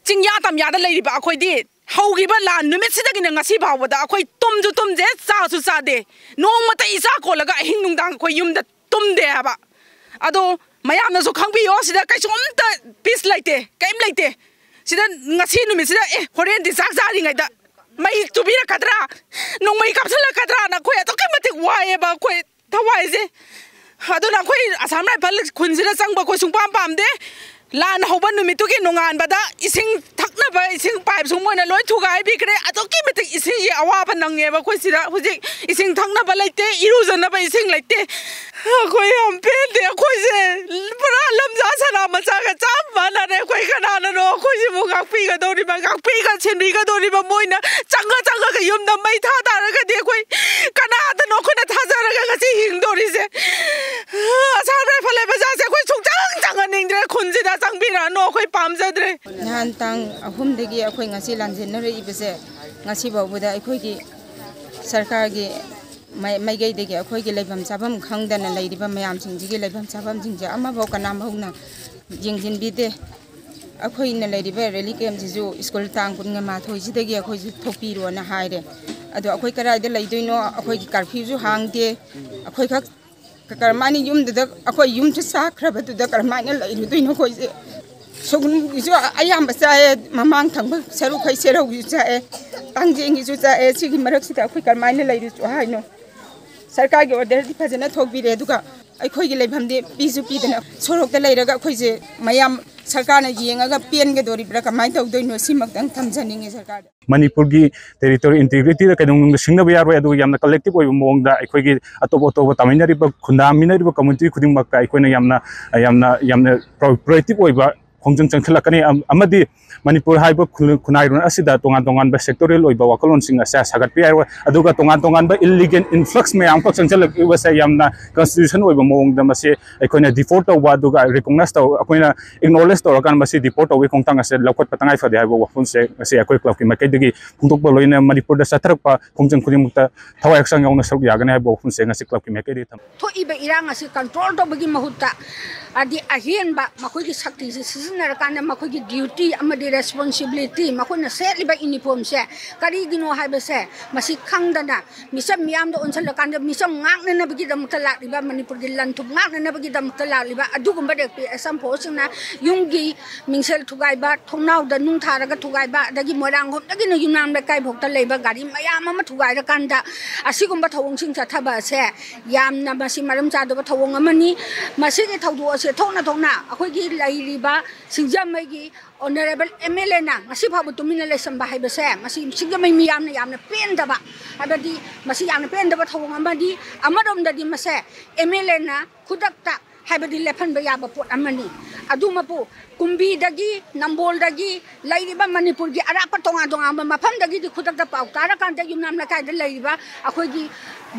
ꯆꯤꯡꯌꯥ ꯇꯝꯌꯥꯗ ꯂꯩꯔꯤꯕ ꯑꯩꯈꯣꯏꯗꯤ ꯍꯧꯈꯤꯕ ꯂꯥꯟ ꯅꯨꯃꯤꯠꯁꯤꯗꯒꯤꯅ ꯉꯁꯤ ꯐꯥꯎꯕꯗ ꯑꯩꯈꯣꯏ ꯇꯨꯝꯁꯨ ꯇꯨꯝꯗꯦ, ꯆꯥꯁꯨ ꯆꯥꯗꯦ, ꯅꯣꯡꯃꯇ ꯏꯆꯥ ꯀꯣꯜꯂꯒ ꯑꯍꯤꯡ ꯅꯨꯡꯗꯥꯡ ꯑꯩꯈꯣꯏ ꯌꯨꯝꯗ ꯇꯨꯝꯗꯦ ꯍꯥꯏꯕ꯫ ꯑꯗꯣ ꯃꯌꯥꯝꯅꯁꯨ ꯈꯪꯕꯤꯌꯣ, ꯁꯤꯗ ꯀꯩꯁꯨꯝꯇ peace ꯂꯩꯇꯦ, ꯀꯔꯤꯝ ꯂꯩꯇꯦ꯫ ꯁꯤꯗ ꯉꯁꯤ ꯅꯨꯃꯤꯠꯁꯤꯗ, ꯑꯦ, ꯍꯣꯔꯦꯟꯗꯤ ꯆꯥꯛ ꯆꯥꯔꯤꯉꯩꯗ ꯃꯩ ꯆꯨꯕꯤꯔꯛꯀꯗ꯭ꯔꯥ, ꯅꯣꯡꯃꯩ ꯀꯥꯞꯁꯤꯜꯂꯛꯀꯗ꯭ꯔꯥꯅ ꯑꯩꯈꯣꯏ ꯑꯗꯨꯛꯀꯤ ꯃꯇꯤꯛ ꯋꯥꯏꯑꯦꯕ꯫ ꯑꯩꯈꯣꯏ ꯊꯋꯥꯏꯁꯦ꯫ ꯑꯗꯨꯅ ꯑꯩꯈꯣꯏ Assam Rifle ꯈꯨꯟꯁꯤꯗ ꯆꯪꯕ ꯑꯩꯈꯣꯏ ꯁꯨꯡꯄꯥꯝ ꯄꯥꯝꯗꯦ꯫ ꯂꯥꯟ ꯍꯧꯕ ꯅꯨꯃꯤꯠꯇꯨꯒꯤ ꯅꯣꯡꯉꯥꯟꯕꯗ ꯏꯁꯤꯡ ꯊꯛꯅꯕ ꯏꯁꯤꯡ pipe ꯁꯨ ꯃꯣꯏꯅ ꯂꯣꯏ ꯊꯨꯒꯥꯏꯕꯤꯈ꯭ꯔꯦ꯫ ꯑꯗꯨꯛꯀꯤ ꯃꯇꯤꯛ ꯏꯁꯤꯡꯒꯤ ꯑꯋꯥꯕ ꯅꯪꯉꯦꯕ ꯑꯩꯈꯣꯏ ꯁꯤꯗ꯫ ꯍꯧꯖꯤꯛ ꯏꯁꯤꯡ ꯊꯛꯅꯕ ꯂꯩꯇꯦ, ꯏꯔꯨꯖꯅꯕ ꯏꯁꯤꯡ ꯂꯩꯇꯦ꯫ ꯑꯩꯈꯣꯏ ꯌꯥꯝ ꯄꯦꯟꯗꯦ꯫ ꯑꯩꯈꯣꯏꯁꯦ ꯄꯨꯔꯥ ꯂꯝꯖꯥ ꯁꯅꯥ ꯃꯆꯥꯒ ꯆꯞ ꯉꯥꯛꯄꯤꯒꯗꯧꯔꯤꯕ, ꯉꯥꯛꯄꯤꯒ ꯁꯦꯟꯕꯤꯒꯗꯧꯔꯤꯕ ꯃꯣꯏꯅ ꯆꯪꯉ ꯆꯪꯉꯒ ꯌꯨꯝꯗ ꯃꯩ ꯊꯥ ꯇꯥꯔꯒꯗꯤ ꯑꯩꯈꯣꯏ ꯀꯅꯥꯗꯅꯣ ꯑꯩꯈꯣꯏꯅ ꯊꯥꯖꯔꯒ ꯉꯁꯤ ꯍꯤꯡꯗꯣꯔꯤꯁꯦ? ꯑꯁꯥꯝ ꯔꯥꯏꯐꯜ ꯂꯩꯕ ꯖꯥꯠꯁꯦ ꯑꯩꯈꯣꯏ ꯁꯨꯡꯆꯪ ꯆꯪꯍꯟꯅꯤꯡꯗ꯭ꯔꯦ, ꯈꯨꯟꯁꯤꯗ ꯆꯪꯕꯤꯔꯛꯑꯅꯨ, ꯑꯩꯈꯣꯏ ꯄꯥꯝꯖꯗ꯭ꯔꯦ꯫ ꯅꯍꯥꯟ ꯇꯥꯡ ꯑꯍꯨꯝꯗꯒꯤ ꯑꯩꯈꯣꯏ ꯉꯁꯤ ꯂꯥꯟꯖꯦꯟꯅꯔꯛꯏꯕꯁꯦ, ꯉꯁꯤ ꯐꯥꯎꯕꯗ ꯑꯩꯈꯣꯏꯒꯤ ꯁꯔꯀꯥꯔꯒꯤ ꯃꯥꯏ-, ꯃꯥꯏꯀꯩꯗꯒꯤ ꯑꯩꯈꯣꯏꯒꯤ ꯂꯩꯐꯝ ꯆꯥꯐꯝ ꯈꯪꯗꯅ ꯂꯩꯔꯤꯕ ꯃꯌꯥꯝꯁꯤꯡꯁꯤꯒꯤ ꯂꯩꯐꯝ ꯆꯥꯐꯝꯁꯤꯡꯁꯦ ꯑꯃꯐꯥꯎ ꯀꯅꯥ ꯐꯥꯎꯅ ꯌꯦꯡꯁꯤꯟꯕꯤꯗꯦ꯫ ꯑꯩꯈꯣꯏꯅ ꯂꯩꯔꯤꯕ ꯔꯦꯂꯤ ꯀꯦꯝꯁꯤꯁꯨ ꯁ꯭ꯀꯨꯜ ꯇꯥꯡ ꯀꯨꯟꯒ ꯃꯥꯊꯣꯏꯁꯤꯗꯒꯤ ꯑꯩꯈꯣꯏꯁꯨ ꯊꯣꯛꯄꯤꯔꯣꯅ ꯍꯥꯏꯔꯦ꯫ ꯑꯗꯣ ꯑꯩꯈꯣꯏ ꯀꯗꯥꯏꯗ ꯂꯩꯗꯣꯏꯅꯣ? ꯑꯩꯈꯣꯏꯒꯤ ꯀꯔꯐ꯭ꯌꯨꯁꯨ ꯍꯥꯡꯗꯦ꯫ ꯑꯩꯈꯣꯏꯈꯛ ꯀ-, ꯀꯔꯝꯍꯥꯏꯅ ꯌꯨꯝꯗꯨꯗ, ꯑꯩꯈꯣꯏ ꯌꯨꯝꯁꯨ ꯆꯥꯈ꯭ꯔꯕꯗꯨꯗ ꯀꯔꯝꯍꯥꯏꯅ ꯂꯩꯔꯨꯗꯣꯏꯅꯣ ꯑꯩꯈꯣꯏꯁꯦ? ꯁꯣꯒꯨꯟꯒꯤꯁꯨ ꯑꯌꯥꯝꯕ ꯆꯥꯏꯑꯦ, ꯃꯃꯥꯡ ꯊꯪꯕ ꯁꯔꯨꯛꯈꯩ ꯁꯦꯔꯧꯒꯤꯁꯨ ꯆꯥꯏꯑꯦ, ꯇꯥꯡꯖꯦꯡꯒꯤꯁꯨ ꯆꯥꯏꯑꯦ꯫ ꯁꯤꯒꯤ ꯃꯔꯛꯁꯤꯗ ꯑꯩꯈꯣꯏ ꯀꯔꯝꯍꯥꯏꯅ ꯂꯩꯔꯨꯁꯨ ꯍꯥꯏꯅꯣ? ꯁꯔꯀꯥꯔꯒꯤ ꯑꯣꯔꯗꯔꯗꯤ ꯐꯖꯅ ꯊꯣꯛꯄꯤꯔꯦ, ꯑꯗꯨꯒ ꯑꯩꯈꯣꯏꯒꯤ ꯂꯩꯐꯝꯗꯤ ꯄꯤꯁꯨ ꯄꯤꯗꯅ ꯁꯣꯔꯣꯛꯇ ꯂꯩꯔꯒ ꯑꯩꯈꯣꯏꯁꯦ ꯃꯌꯥꯝ ꯁꯔꯀꯥꯔꯅ ꯌꯦꯡꯉꯒ ꯄꯦꯟꯒꯗꯣꯔꯤꯕ꯭ꯔꯥ, ꯀꯃꯥꯏꯅ ꯇꯧꯗꯣꯏꯅꯣ? ꯁꯤꯃꯛꯇꯪ ꯊꯝꯖꯅꯤꯡꯉꯤ ꯁꯔꯀꯥꯔꯗ꯫ ꯃꯅꯤꯄꯨꯔꯒꯤ territorial integrityꯗ ꯀꯩꯗꯧꯅꯨꯡꯗ ꯁꯤꯡꯅꯕ ꯌꯥꯔꯣꯏ꯫ ꯑꯗꯨꯒ ꯌꯥꯝꯅ collective ꯑꯣꯏꯕ ꯃꯑꯣꯡꯗ ꯑꯩꯈꯣꯏꯒꯤ ꯑꯇꯣꯞ ꯑꯇꯣꯞꯄ ꯇꯥꯃꯤꯟꯅꯔꯤꯕ, ꯈꯨꯟꯗꯥꯃꯤꯟꯅꯔꯤꯕ community ꯈꯨꯗꯤꯡꯃꯛꯇ ꯑꯩꯈꯣꯏꯅ ꯌꯥꯝꯅ, ꯌꯥꯝꯅ, ꯌꯥꯝꯅ pro-, proactive ꯑꯣꯏꯕ ꯈꯣꯡꯖꯪ ꯆꯪꯁꯤꯜꯂꯛꯀꯅꯤ꯫ ꯑꯝ-, ꯑꯃꯗꯤ ꯃꯅꯤꯄꯨꯔ ꯍꯥꯏꯕ ꯈꯨ-, ꯈꯨꯟꯅꯥꯏꯔꯣꯟ ꯑꯁꯤꯗ ꯇꯣꯉꯥꯟ ꯇꯣꯉꯥꯟꯕ sectorial ꯑꯣꯏꯕ ꯋꯥꯈꯜꯂꯣꯟꯁꯤꯡ ꯑꯁꯦ ꯁꯥꯒꯠꯄ ꯌꯥꯔꯣꯏ꯫ ꯑꯗꯨꯒ ꯇꯣꯉꯥꯟ ꯇꯣꯉꯥꯟꯕ illegal influx ꯃꯌꯥꯝ ꯑꯃꯈꯛ ꯆꯪꯁꯤꯜꯂꯛꯂꯤꯕꯁꯦ ꯌꯥꯝꯅ constitution ꯑꯣꯏꯕ ꯃꯑꯣꯡꯗ ꯃꯁꯤ ꯑꯩꯈꯣꯏꯅ deport ꯇꯧꯕ, ꯑꯗꯨꯒ recognize ꯇꯧ-, ꯑꯩꯈꯣꯏꯅ acknowledge ꯇꯧꯔꯀꯥꯟꯗ ꯃꯁꯤ deport ꯇꯧꯕꯒꯤ ꯈꯣꯡꯊꯥꯡ ꯑꯁꯦ ꯂꯧꯈꯠꯄ ꯇꯉꯥꯏ ꯐꯗꯦ ꯍꯥꯏꯕ ꯋꯥꯐꯝꯁꯦ ꯉꯁꯤ ꯑꯩꯈꯣꯏ clubꯀꯤ ꯃꯥꯏꯀꯩꯗꯒꯤ ꯐꯣꯡꯗꯣꯛꯄ, ꯂꯣꯏꯅꯅ ꯃꯅꯤꯄꯨꯔꯗ ꯆꯠꯊꯔꯛꯄ ꯈꯣꯡꯖꯪ ꯈꯨꯗꯤꯡꯃꯛꯇ ꯊꯋꯥꯏ ꯍꯛꯆꯥꯡ ꯌꯥꯎꯅ ꯁꯔꯨꯛ ꯌꯥꯒꯅꯤ ꯍꯥꯏꯕ ꯋꯥꯐꯝꯁꯦ ꯉꯁꯤ clubꯀꯤ ꯃꯥꯏꯀꯩꯗꯒꯤ ꯊꯝ- ꯊꯣꯛꯏꯕ ꯏꯔꯥꯡ ꯑꯁꯤ control ꯇꯧꯕꯒꯤ ꯃꯍꯨꯠꯇ, ꯍꯥꯏꯗꯤ ꯑꯍꯦꯟꯕ ꯃꯈꯣꯏꯒꯤ ꯁꯛꯇꯤꯁꯤ ꯁꯤꯖꯤꯟꯅꯔꯀꯥꯟꯗ ꯃꯈꯣꯏꯒꯤ duty ꯑꯃꯗꯤ responsibility, ꯃꯈꯣꯏꯅ ꯁꯦꯠꯂꯤꯕ uniformꯁꯦ ꯀꯔꯤꯒꯤꯅꯣ ꯍꯥꯏꯕꯁꯦ ꯃꯁꯤ ꯈꯪꯗꯅ ꯃꯤꯆꯝ ꯃꯤꯌꯥꯝꯗ ꯑꯣꯟꯁꯤꯜꯂꯀꯥꯟꯗ ꯃꯤꯆꯝ ꯉꯥꯛꯅꯅꯕꯒꯤꯗꯃꯛꯇ ꯂꯥꯛꯂꯤꯕ, ꯃꯅꯤꯄꯨꯔꯒꯤ ꯂꯟ ꯊꯨꯝ ꯉꯥꯛꯅꯅꯕꯒꯤꯗꯃꯛꯇ ꯂꯥꯛꯂꯤꯕ ꯑꯗꯨꯒꯨꯝꯕ ꯔꯦꯞꯄꯤ ꯑꯁꯝ ꯐꯣꯔꯁꯁꯤꯡꯅ ꯌꯨꯝꯒꯤ ꯃꯤꯡꯁꯦꯜ ꯊꯨꯒꯥꯏꯕ, ꯊꯣꯡꯅꯥꯎꯗ ꯅꯨꯡ ꯊꯥꯔꯒ ꯊꯨꯒꯥꯏꯕ, ꯑꯗꯒꯤ ꯃꯣꯏꯔꯥꯡꯈꯣꯝꯗꯒꯤꯅ ꯌꯨꯝꯅꯥꯝ ꯂꯩꯀꯥꯏ ꯐꯥꯎꯗ ꯂꯩꯕ ꯒꯥꯔꯤ ꯃꯌꯥꯝ ꯑꯃ ꯊꯨꯒꯥꯏꯔꯀꯥꯟꯗ ꯑꯁꯤꯒꯨꯝꯕ ꯊꯧꯑꯣꯡꯁꯤꯡ ꯆꯠꯊꯕ ꯑꯁꯦ ꯌꯥꯝꯅ ꯃꯁꯤ ꯃꯔꯝ ꯆꯥꯗꯕ ꯊꯧꯑꯣꯡ ꯑꯃꯅꯤ꯫ ꯃꯁꯤꯒꯤ ꯊꯧꯗꯣꯛ ꯑꯁꯦ ꯊꯣꯛꯅ ꯊꯣꯛꯅ ꯑꯩꯈꯣꯏꯒꯤ ꯂꯩꯔꯤꯕ ꯁꯤꯡꯖꯃꯩꯒꯤ honourable MLAꯅ ꯉꯁꯤ ꯐꯥꯎꯕ ꯇꯨꯃꯤꯟꯅ ꯂꯩꯁꯟꯕ ꯍꯥꯏꯕꯁꯦ ꯃꯁꯤ ꯁꯤꯡꯖꯃꯩ ꯃꯤꯌꯥꯝꯅ ꯌꯥꯝꯅ ꯄꯦꯟꯗꯕ, ꯍꯥꯏꯕꯗꯤ ꯃꯁꯤ ꯌꯥꯝꯅ ꯄꯦꯟꯗꯕ ꯊꯧꯑꯣꯡ ꯑꯃꯅꯤ꯫ ꯑꯃꯔꯣꯝꯗꯗꯤ ꯃꯁꯦ MLAꯅ ꯈꯨꯗꯛꯇ ꯍꯥꯏꯕꯗꯤ ꯂꯦꯞꯍꯟꯕ ꯌꯥꯕ ꯄꯣꯠ ꯑꯃꯅꯤ꯫ ꯑꯗꯨꯃꯛꯄꯨ ꯀꯨꯝꯕꯤꯗꯒꯤ, ꯅꯝꯕꯣꯜꯗꯒꯤ, ꯂꯩꯔꯤꯕ ꯃꯅꯤꯄꯨꯔꯒꯤ ꯑꯔꯥꯞꯄ ꯇꯣꯉꯥꯟ ꯇꯣꯉꯥꯟꯕ ꯃꯐꯝꯗꯒꯤꯗꯤ ꯈꯨꯗꯛꯇ ꯄꯥꯎ ꯇꯥꯔꯀꯥꯟꯗ ꯌꯨꯝꯅꯥꯝ ꯂꯩꯀꯥꯏꯗ ꯂꯩꯔꯤꯕ ꯑꯩꯈꯣꯏꯒꯤ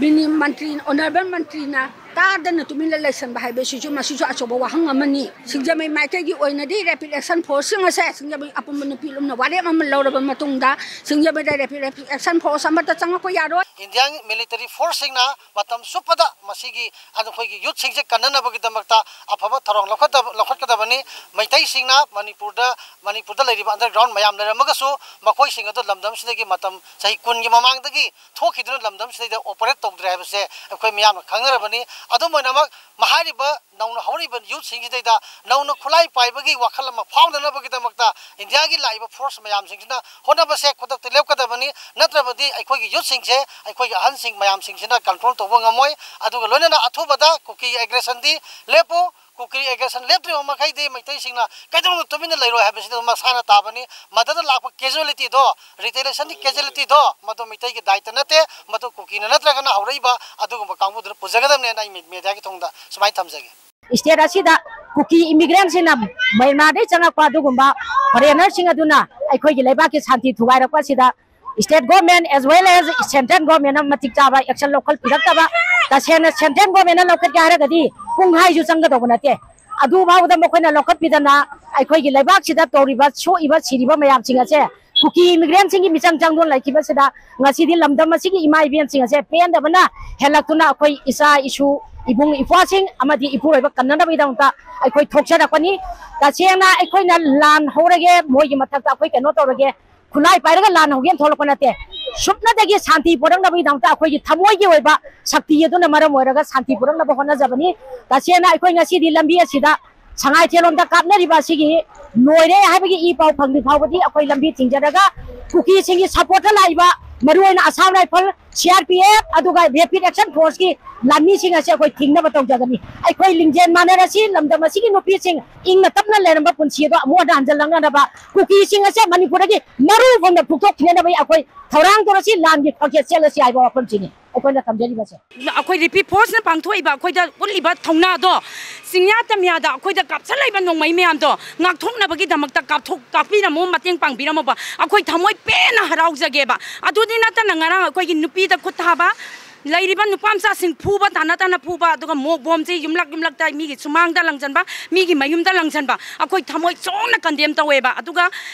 ꯃꯤꯅꯤ-, ꯃꯟꯇ꯭ꯔꯤ, ꯑꯣꯅꯔꯦꯕꯜ ꯃꯟꯇ꯭ꯔꯤꯅ ꯇꯥꯗꯅ ꯇꯨꯃꯤꯟꯅ ꯂꯩꯁꯟꯕ ꯍꯥꯏꯕꯁꯤꯁꯨ, ꯃꯁꯤꯁꯨ ꯑꯆꯧꯕ ꯋꯥꯍꯪ ꯑꯃꯅꯤ꯫ ꯁꯤꯡꯖꯃꯩ ꯃꯥꯏꯀꯩꯒꯤ ꯑꯣꯏꯅꯗꯤ ꯔꯦꯄꯤꯗ ꯑꯦꯛꯁꯟ ꯐꯣꯔꯁꯁꯤꯡ ꯑꯁꯦ ꯁꯤꯡꯖꯃꯩ ꯑꯄꯨꯟꯕ ꯅꯨꯄꯤ ꯂꯨꯝꯅ ꯋꯥꯔꯦꯞ ꯑꯃ ꯂꯧꯔꯕ ꯃꯇꯨꯡꯗ ꯁꯤꯡꯖꯃꯩꯗ ꯔꯦꯄꯤꯗ ꯑꯦꯛꯁꯟ ꯐꯣꯔꯁ ꯑꯃꯠꯇ ꯆꯪꯉꯛꯄ ꯌꯥꯔꯣꯏ꯫ ꯏꯟꯗꯤꯌꯥꯟ ꯃꯤꯂꯤꯇꯔꯤ ꯐꯣꯔꯁꯁꯤꯡꯅ ꯃꯇꯝ ꯆꯨꯞꯄꯗ ꯃꯁꯤꯒꯤ ꯑꯩꯈꯣꯏꯒꯤ ꯌꯨꯠꯁꯤꯡꯁꯦ ꯀꯟꯅꯅꯕꯒꯤꯗꯃꯛꯇ ꯑꯐꯕ ꯊꯧꯔꯥꯡ ꯂꯧꯈꯠꯇꯕ-, ꯂꯧꯈꯠꯀꯗꯕꯅꯤ꯫ ꯃꯩꯇꯩꯁꯤꯡꯅ ꯃꯅꯤꯄꯨꯔꯗ, ꯃꯅꯤꯄꯨꯔꯗ ꯂꯩꯔꯤꯕ ꯑꯟꯗꯔꯒ꯭ꯔꯥꯎꯟ ꯃꯌꯥꯝ ꯂꯩꯔꯝꯃꯒꯁꯨ ꯃꯈꯣꯏꯁꯤꯡ ꯑꯗꯨ ꯂꯝꯗꯝꯁꯤꯗꯒꯤ ꯃꯇꯝ ꯆꯍꯤ ꯀꯨꯟꯒꯤ ꯃꯃꯥꯡꯗꯒꯤ ꯊꯣꯛꯈꯤꯗꯨꯅ ꯂꯝꯗꯝꯁꯤꯗꯩꯗ ꯑꯣꯄꯔꯦꯠ ꯇꯧꯗ꯭ꯔꯦ ꯍꯥꯏꯕꯁꯦ ꯑꯩꯈꯣꯏ ꯃꯤꯌꯥꯝꯅ ꯈꯪꯅꯔꯕꯅꯤ꯫ ꯑꯗꯨꯝ ꯑꯣꯏꯅꯃꯛ, ꯃꯍꯥꯏꯔꯤꯕ ꯅꯧꯅ ꯍꯧꯔꯛꯏꯕ ꯌꯨꯠꯁꯤꯡꯁꯤꯗꯩꯗ ꯅꯧꯅ ꯈꯨꯠꯂꯥꯏ ꯄꯥꯏꯕꯒꯤ ꯋꯥꯈꯜ ꯑꯃ ꯐꯥꯎꯅꯅꯕꯒꯤꯗꯃꯛꯇ ꯏꯟꯗꯤꯌꯥꯒꯤ ꯂꯥꯛꯏꯕ ꯐꯣꯔꯁ ꯃꯌꯥꯝꯁꯤꯡꯁꯤꯅ ꯍꯣꯠꯅꯕꯁꯦ ꯈꯨꯗꯛꯇ ꯂꯦꯞꯀꯗꯕꯅꯤ꯫ ꯅꯠꯇ꯭ꯔꯕꯗꯤ ꯑꯩꯈꯣꯏꯒꯤ ꯌꯨꯠꯁꯤꯡꯁꯦ, ꯑꯩꯈꯣꯏꯒꯤ ꯑꯍꯟꯁꯤꯡ ꯃꯌꯥꯝꯁꯤꯡꯁꯤꯅ ꯀꯟꯇ꯭ꯔꯣꯜ ꯇꯧꯕ ꯉꯝꯃꯣꯏ꯫ ꯑꯗꯨꯒ ꯂꯣꯏꯅꯅ ꯑꯊꯨꯕꯗ ꯀꯨꯀꯤ ꯑꯦꯒ꯭ꯔꯦꯁꯟꯗꯤ ꯂꯦꯞꯄꯨ꯫ ꯀꯨꯀꯤ ꯑꯦꯒ꯭ꯔꯦꯁꯟ ꯂꯦꯞꯇ꯭ꯔꯤꯕ ꯃꯈꯩꯗꯤ ꯃꯩꯇꯩꯁꯤꯡꯅ ꯀꯩꯗꯧꯅꯨꯡꯗ ꯇꯨꯃꯤꯟꯅ ꯂꯩꯔꯣꯏ ꯍꯥꯏꯕꯁꯤꯗ ꯃꯁꯥꯅ ꯇꯥꯕꯅꯤ꯫ ꯃꯗꯨꯗ ꯂꯥꯛꯄ ꯀꯦꯖꯨꯋꯦꯂꯤꯇꯤꯗꯣ, ꯔꯤꯇꯦꯂꯤꯌꯦꯁꯟꯒꯤ ꯀꯦꯖꯨꯋꯦꯂꯤꯇꯤꯗꯣ, ꯃꯗꯨ ꯃꯩꯇꯩꯒꯤ ꯗꯥꯏꯇ ꯅꯠꯇꯦ, ꯃꯗꯨ ꯀꯨꯀꯤꯅ ꯅꯠꯇ꯭ꯔꯒꯅ ꯍꯧꯔꯛꯏꯕ ꯑꯗꯨꯒꯨꯝꯕ ꯀꯥꯡꯕꯨꯗꯨꯅ ꯄꯨꯖꯒꯗꯕꯅꯦꯅ ꯑꯩ ꯃꯤ-, ꯃꯦꯗꯤꯌꯥꯒꯤ ꯊꯣꯡꯗ ꯁꯨꯃꯥꯏꯅ ꯊꯝꯖꯒꯦ꯫ ꯁ꯭ꯇꯦꯠ ꯑꯁꯤꯗ ꯀꯨꯀꯤ ꯏꯃꯤꯒ꯭ꯔꯦꯟꯁꯤꯡꯅ ꯃ꯭ꯌꯥꯟꯃꯥꯔꯗꯒꯤ ꯆꯪꯉꯛꯄ ꯑꯗꯨꯒꯨꯝꯕ ꯐꯣꯔꯦꯅꯔꯁꯤꯡ ꯑꯗꯨꯅ ꯑꯩꯈꯣꯏꯒꯤ ꯂꯩꯕꯥꯛꯀꯤ ꯁꯥꯟꯇꯤ ꯊꯨꯒꯥꯏꯔꯛꯄ ꯑꯁꯤꯗ state government as well as central government ꯅ ꯃꯇꯤꯛ ꯆꯥꯕ action ꯂꯧꯈꯠꯄꯤꯔꯛꯇꯕ, ꯇꯁꯦꯡꯅ central government ꯅ ꯂꯧꯈꯠꯀꯦ ꯍꯥꯏꯔꯒꯗꯤ ꯄꯨꯡꯈꯥꯏꯁꯨ ꯆꯪꯒꯗꯧꯕ ꯅꯠꯇꯦ꯫ ꯑꯗꯨ ꯐꯥꯎꯕꯗ ꯃꯈꯣꯏꯅ ꯂꯧꯈꯠꯄꯤꯗꯅ ꯑꯩꯈꯣꯏꯒꯤ ꯂꯩꯕꯥꯛꯁꯤꯗ ꯇꯧꯔꯤꯕ, ꯁꯣꯛꯏꯕ, ꯁꯤꯔꯤꯕ ꯃꯌꯥꯝꯁꯤꯡ ꯑꯁꯦ ꯀꯨꯀꯤ ꯏꯃꯤꯒ꯭ꯔꯦꯟꯁꯤꯡꯒꯤ ꯃꯤꯆꯪ ꯆꯪꯗꯨꯅ ꯂꯩꯈꯤꯕꯁꯤꯗ ꯉꯁꯤꯗꯤ ꯂꯝꯗꯝ ꯑꯁꯤꯒꯤ ꯏꯃꯥ ꯏꯕꯦꯟꯁꯤꯡ ꯑꯁꯦ ꯄꯦꯟꯗꯕꯅ ꯍꯦꯜꯂꯛꯇꯨꯅ ꯑꯩꯈꯣꯏ ꯏꯆꯥ ꯏꯁꯨ, ꯏꯕꯨꯡ ꯏꯄ꯭ꯋꯥꯁꯤꯡ ꯑꯃꯗꯤ ꯏꯄꯨꯔꯣꯏꯕ ꯀꯟꯅꯅꯕꯒꯤꯗꯃꯛꯇ ꯑꯩꯈꯣꯏ ꯊꯣꯛꯆꯔꯛꯄꯅꯤ꯫ ꯇꯁꯦꯡꯅ ꯑꯩꯈꯣꯏꯅ ꯂꯥꯟ ꯍꯧꯔꯒꯦ, ꯃꯣꯏꯒꯤ ꯃꯊꯛꯇ ꯑꯩꯈꯣꯏ ꯀꯩꯅꯣ ꯇꯧꯔꯒꯦ, ꯈꯨꯠꯂꯥꯏ ꯄꯥꯏꯔꯒ ꯂꯥꯟ ꯍꯧꯒꯦꯅ ꯊꯣꯛꯂꯛꯄ ꯅꯠꯇꯦ꯫ ꯁꯨꯞꯅꯇꯒꯤ ꯁꯥꯟꯇꯤ ꯄꯨꯔꯛꯅꯕꯒꯤꯗꯃꯛꯇ ꯑꯩꯈꯣꯏꯒꯤ ꯊꯃꯣꯏꯒꯤ ꯑꯣꯏꯕ ꯁꯛꯇꯤ ꯑꯗꯨꯅ ꯃꯔꯝ ꯑꯣꯏꯔꯒ ꯁꯥꯟꯇꯤ ꯄꯨꯔꯛꯅꯕ ꯍꯣꯠꯅꯖꯕꯅꯤ꯫ ꯇꯁꯦꯡꯅ ꯑꯩꯈꯣꯏ ꯉꯁꯤꯗꯤ ꯂꯝꯕꯤ ꯑꯁꯤꯗ ꯁꯉꯥꯏꯊꯦꯜꯂꯣꯝꯗ ꯀꯥꯞꯅꯔꯤꯕ ꯑꯁꯤꯒꯤ ꯂꯣꯏꯔꯦ ꯍꯥꯏꯕꯒꯤ ꯏ ꯄꯥꯎ ꯐꯪꯗ꯭ꯔꯤ ꯐꯥꯎꯕꯗꯤ ꯑꯩꯈꯣꯏ ꯂꯝꯕꯤ ꯊꯤꯡꯖꯔꯒ ꯀꯨꯀꯤꯁꯤꯡꯒꯤ ꯁꯄꯣꯔꯠꯇ ꯂꯥꯛꯏꯕ ꯃꯔꯨꯑꯣꯏꯅ Assam rifle, C R P F, ꯑꯗꯨꯒ ꯔꯦꯄꯤꯗ ꯑꯦꯛꯁꯟ ꯐꯣꯔꯁꯀꯤ ꯂꯥꯟꯃꯤꯁꯤꯡ ꯑꯁꯦ ꯑꯩꯈꯣꯏ ꯊꯤꯡꯅꯕ ꯇꯧꯖꯒꯅꯤ꯫ ꯑꯩꯈꯣꯏ ꯂꯤꯡꯖꯦꯜ ꯃꯥꯟꯅꯔꯁꯤ, ꯂꯝꯗꯝ ꯑꯁꯤꯒꯤ ꯅꯨꯄꯤꯁꯤꯡ ꯏꯪꯅ ꯇꯞꯅ ꯂꯩꯔꯝꯕ ꯄꯨꯟꯁꯤ ꯑꯗꯣ ꯑꯃꯨꯛ ꯍꯟꯅ ꯍꯟꯖꯤꯜꯂꯛꯅꯅꯕ ꯀꯨꯀꯤꯁꯤꯡ ꯑꯁꯦ ꯃꯅꯤꯄꯨꯔꯗꯒꯤ ꯃꯔꯨ ꯐꯪꯅ ꯐꯨꯛꯇꯣꯛꯈꯤꯅꯅꯕ ꯑꯩꯈꯣꯏ ꯊꯧꯔꯥꯡ ꯇꯧꯔꯁꯤ, ꯂꯥꯟꯒꯤ ꯈꯣꯡꯆꯠ ꯆꯦꯜꯂꯁꯤ ꯍꯥꯏꯕ ꯋꯥꯐꯝꯁꯤꯅꯤ꯫ ꯑꯩꯈꯣꯏꯅ ꯇꯝꯖꯔꯤꯕꯁꯦ꯫ ꯑꯩꯈꯣꯏ ꯔꯤꯄꯤ ꯐꯣꯔꯁꯅ ꯄꯥꯡꯊꯣꯛꯏꯕ, ꯑꯩꯈꯣꯏꯗ ꯎꯠꯂꯤꯕ ꯊꯧꯅꯥꯗꯣ, ꯆꯤꯡꯌꯥ ꯇꯝꯌꯥꯗ ꯑꯩꯈꯣꯏꯗ ꯀꯥꯞꯁꯜꯂꯛꯏꯕ ꯅꯣꯡꯃꯩ ꯃꯌꯥꯝꯗꯣ ꯉꯥꯛꯊꯣꯛꯅꯕꯒꯤꯗꯃꯛꯇ ꯀꯥꯞꯊꯣꯛ-, ꯀꯥꯞꯄꯤꯔꯝꯃꯨ, ꯃꯇꯦꯡ ꯄꯥꯡꯕꯤꯔꯝꯃꯨꯕ꯫ ꯑꯩꯈꯣꯏ ꯊꯃꯣꯏ ꯄꯦꯟꯅ ꯍꯔꯥꯎꯖꯒꯦꯕ꯫ ꯑꯗꯨꯗꯤ ꯅꯠꯇꯅ ꯉꯔꯥꯡ ꯑꯩꯈꯣꯏꯒꯤ ꯅꯨꯄꯤꯗ ꯈꯨꯠ ꯊꯥꯕ, ꯂꯩꯔꯤꯕ ꯅꯨꯄꯥ ꯃꯆꯥꯁꯤꯡ ꯐꯨꯕ, ꯇꯥꯟꯅ ꯇꯥꯟꯅ ꯐꯨꯕ, ꯑꯗꯨꯒ ꯃꯣꯛ ꯕꯣꯝꯁꯤ ꯌꯨꯝꯂꯛ ꯌꯨꯝꯂꯛꯇ ꯃꯤꯒꯤ ꯁꯨꯃꯥꯡꯗ ꯂꯪꯁꯤꯟꯕ, ꯃꯤꯒꯤ ꯃꯌꯨꯝꯗ ꯂꯪꯁꯤꯟꯕ, ꯑꯩꯈꯣꯏ ꯊꯃꯣꯏ ꯆꯣꯡꯅ ꯀꯟꯗꯦꯝ ꯇꯧꯋꯦꯕ꯫ ꯑꯗꯨꯒ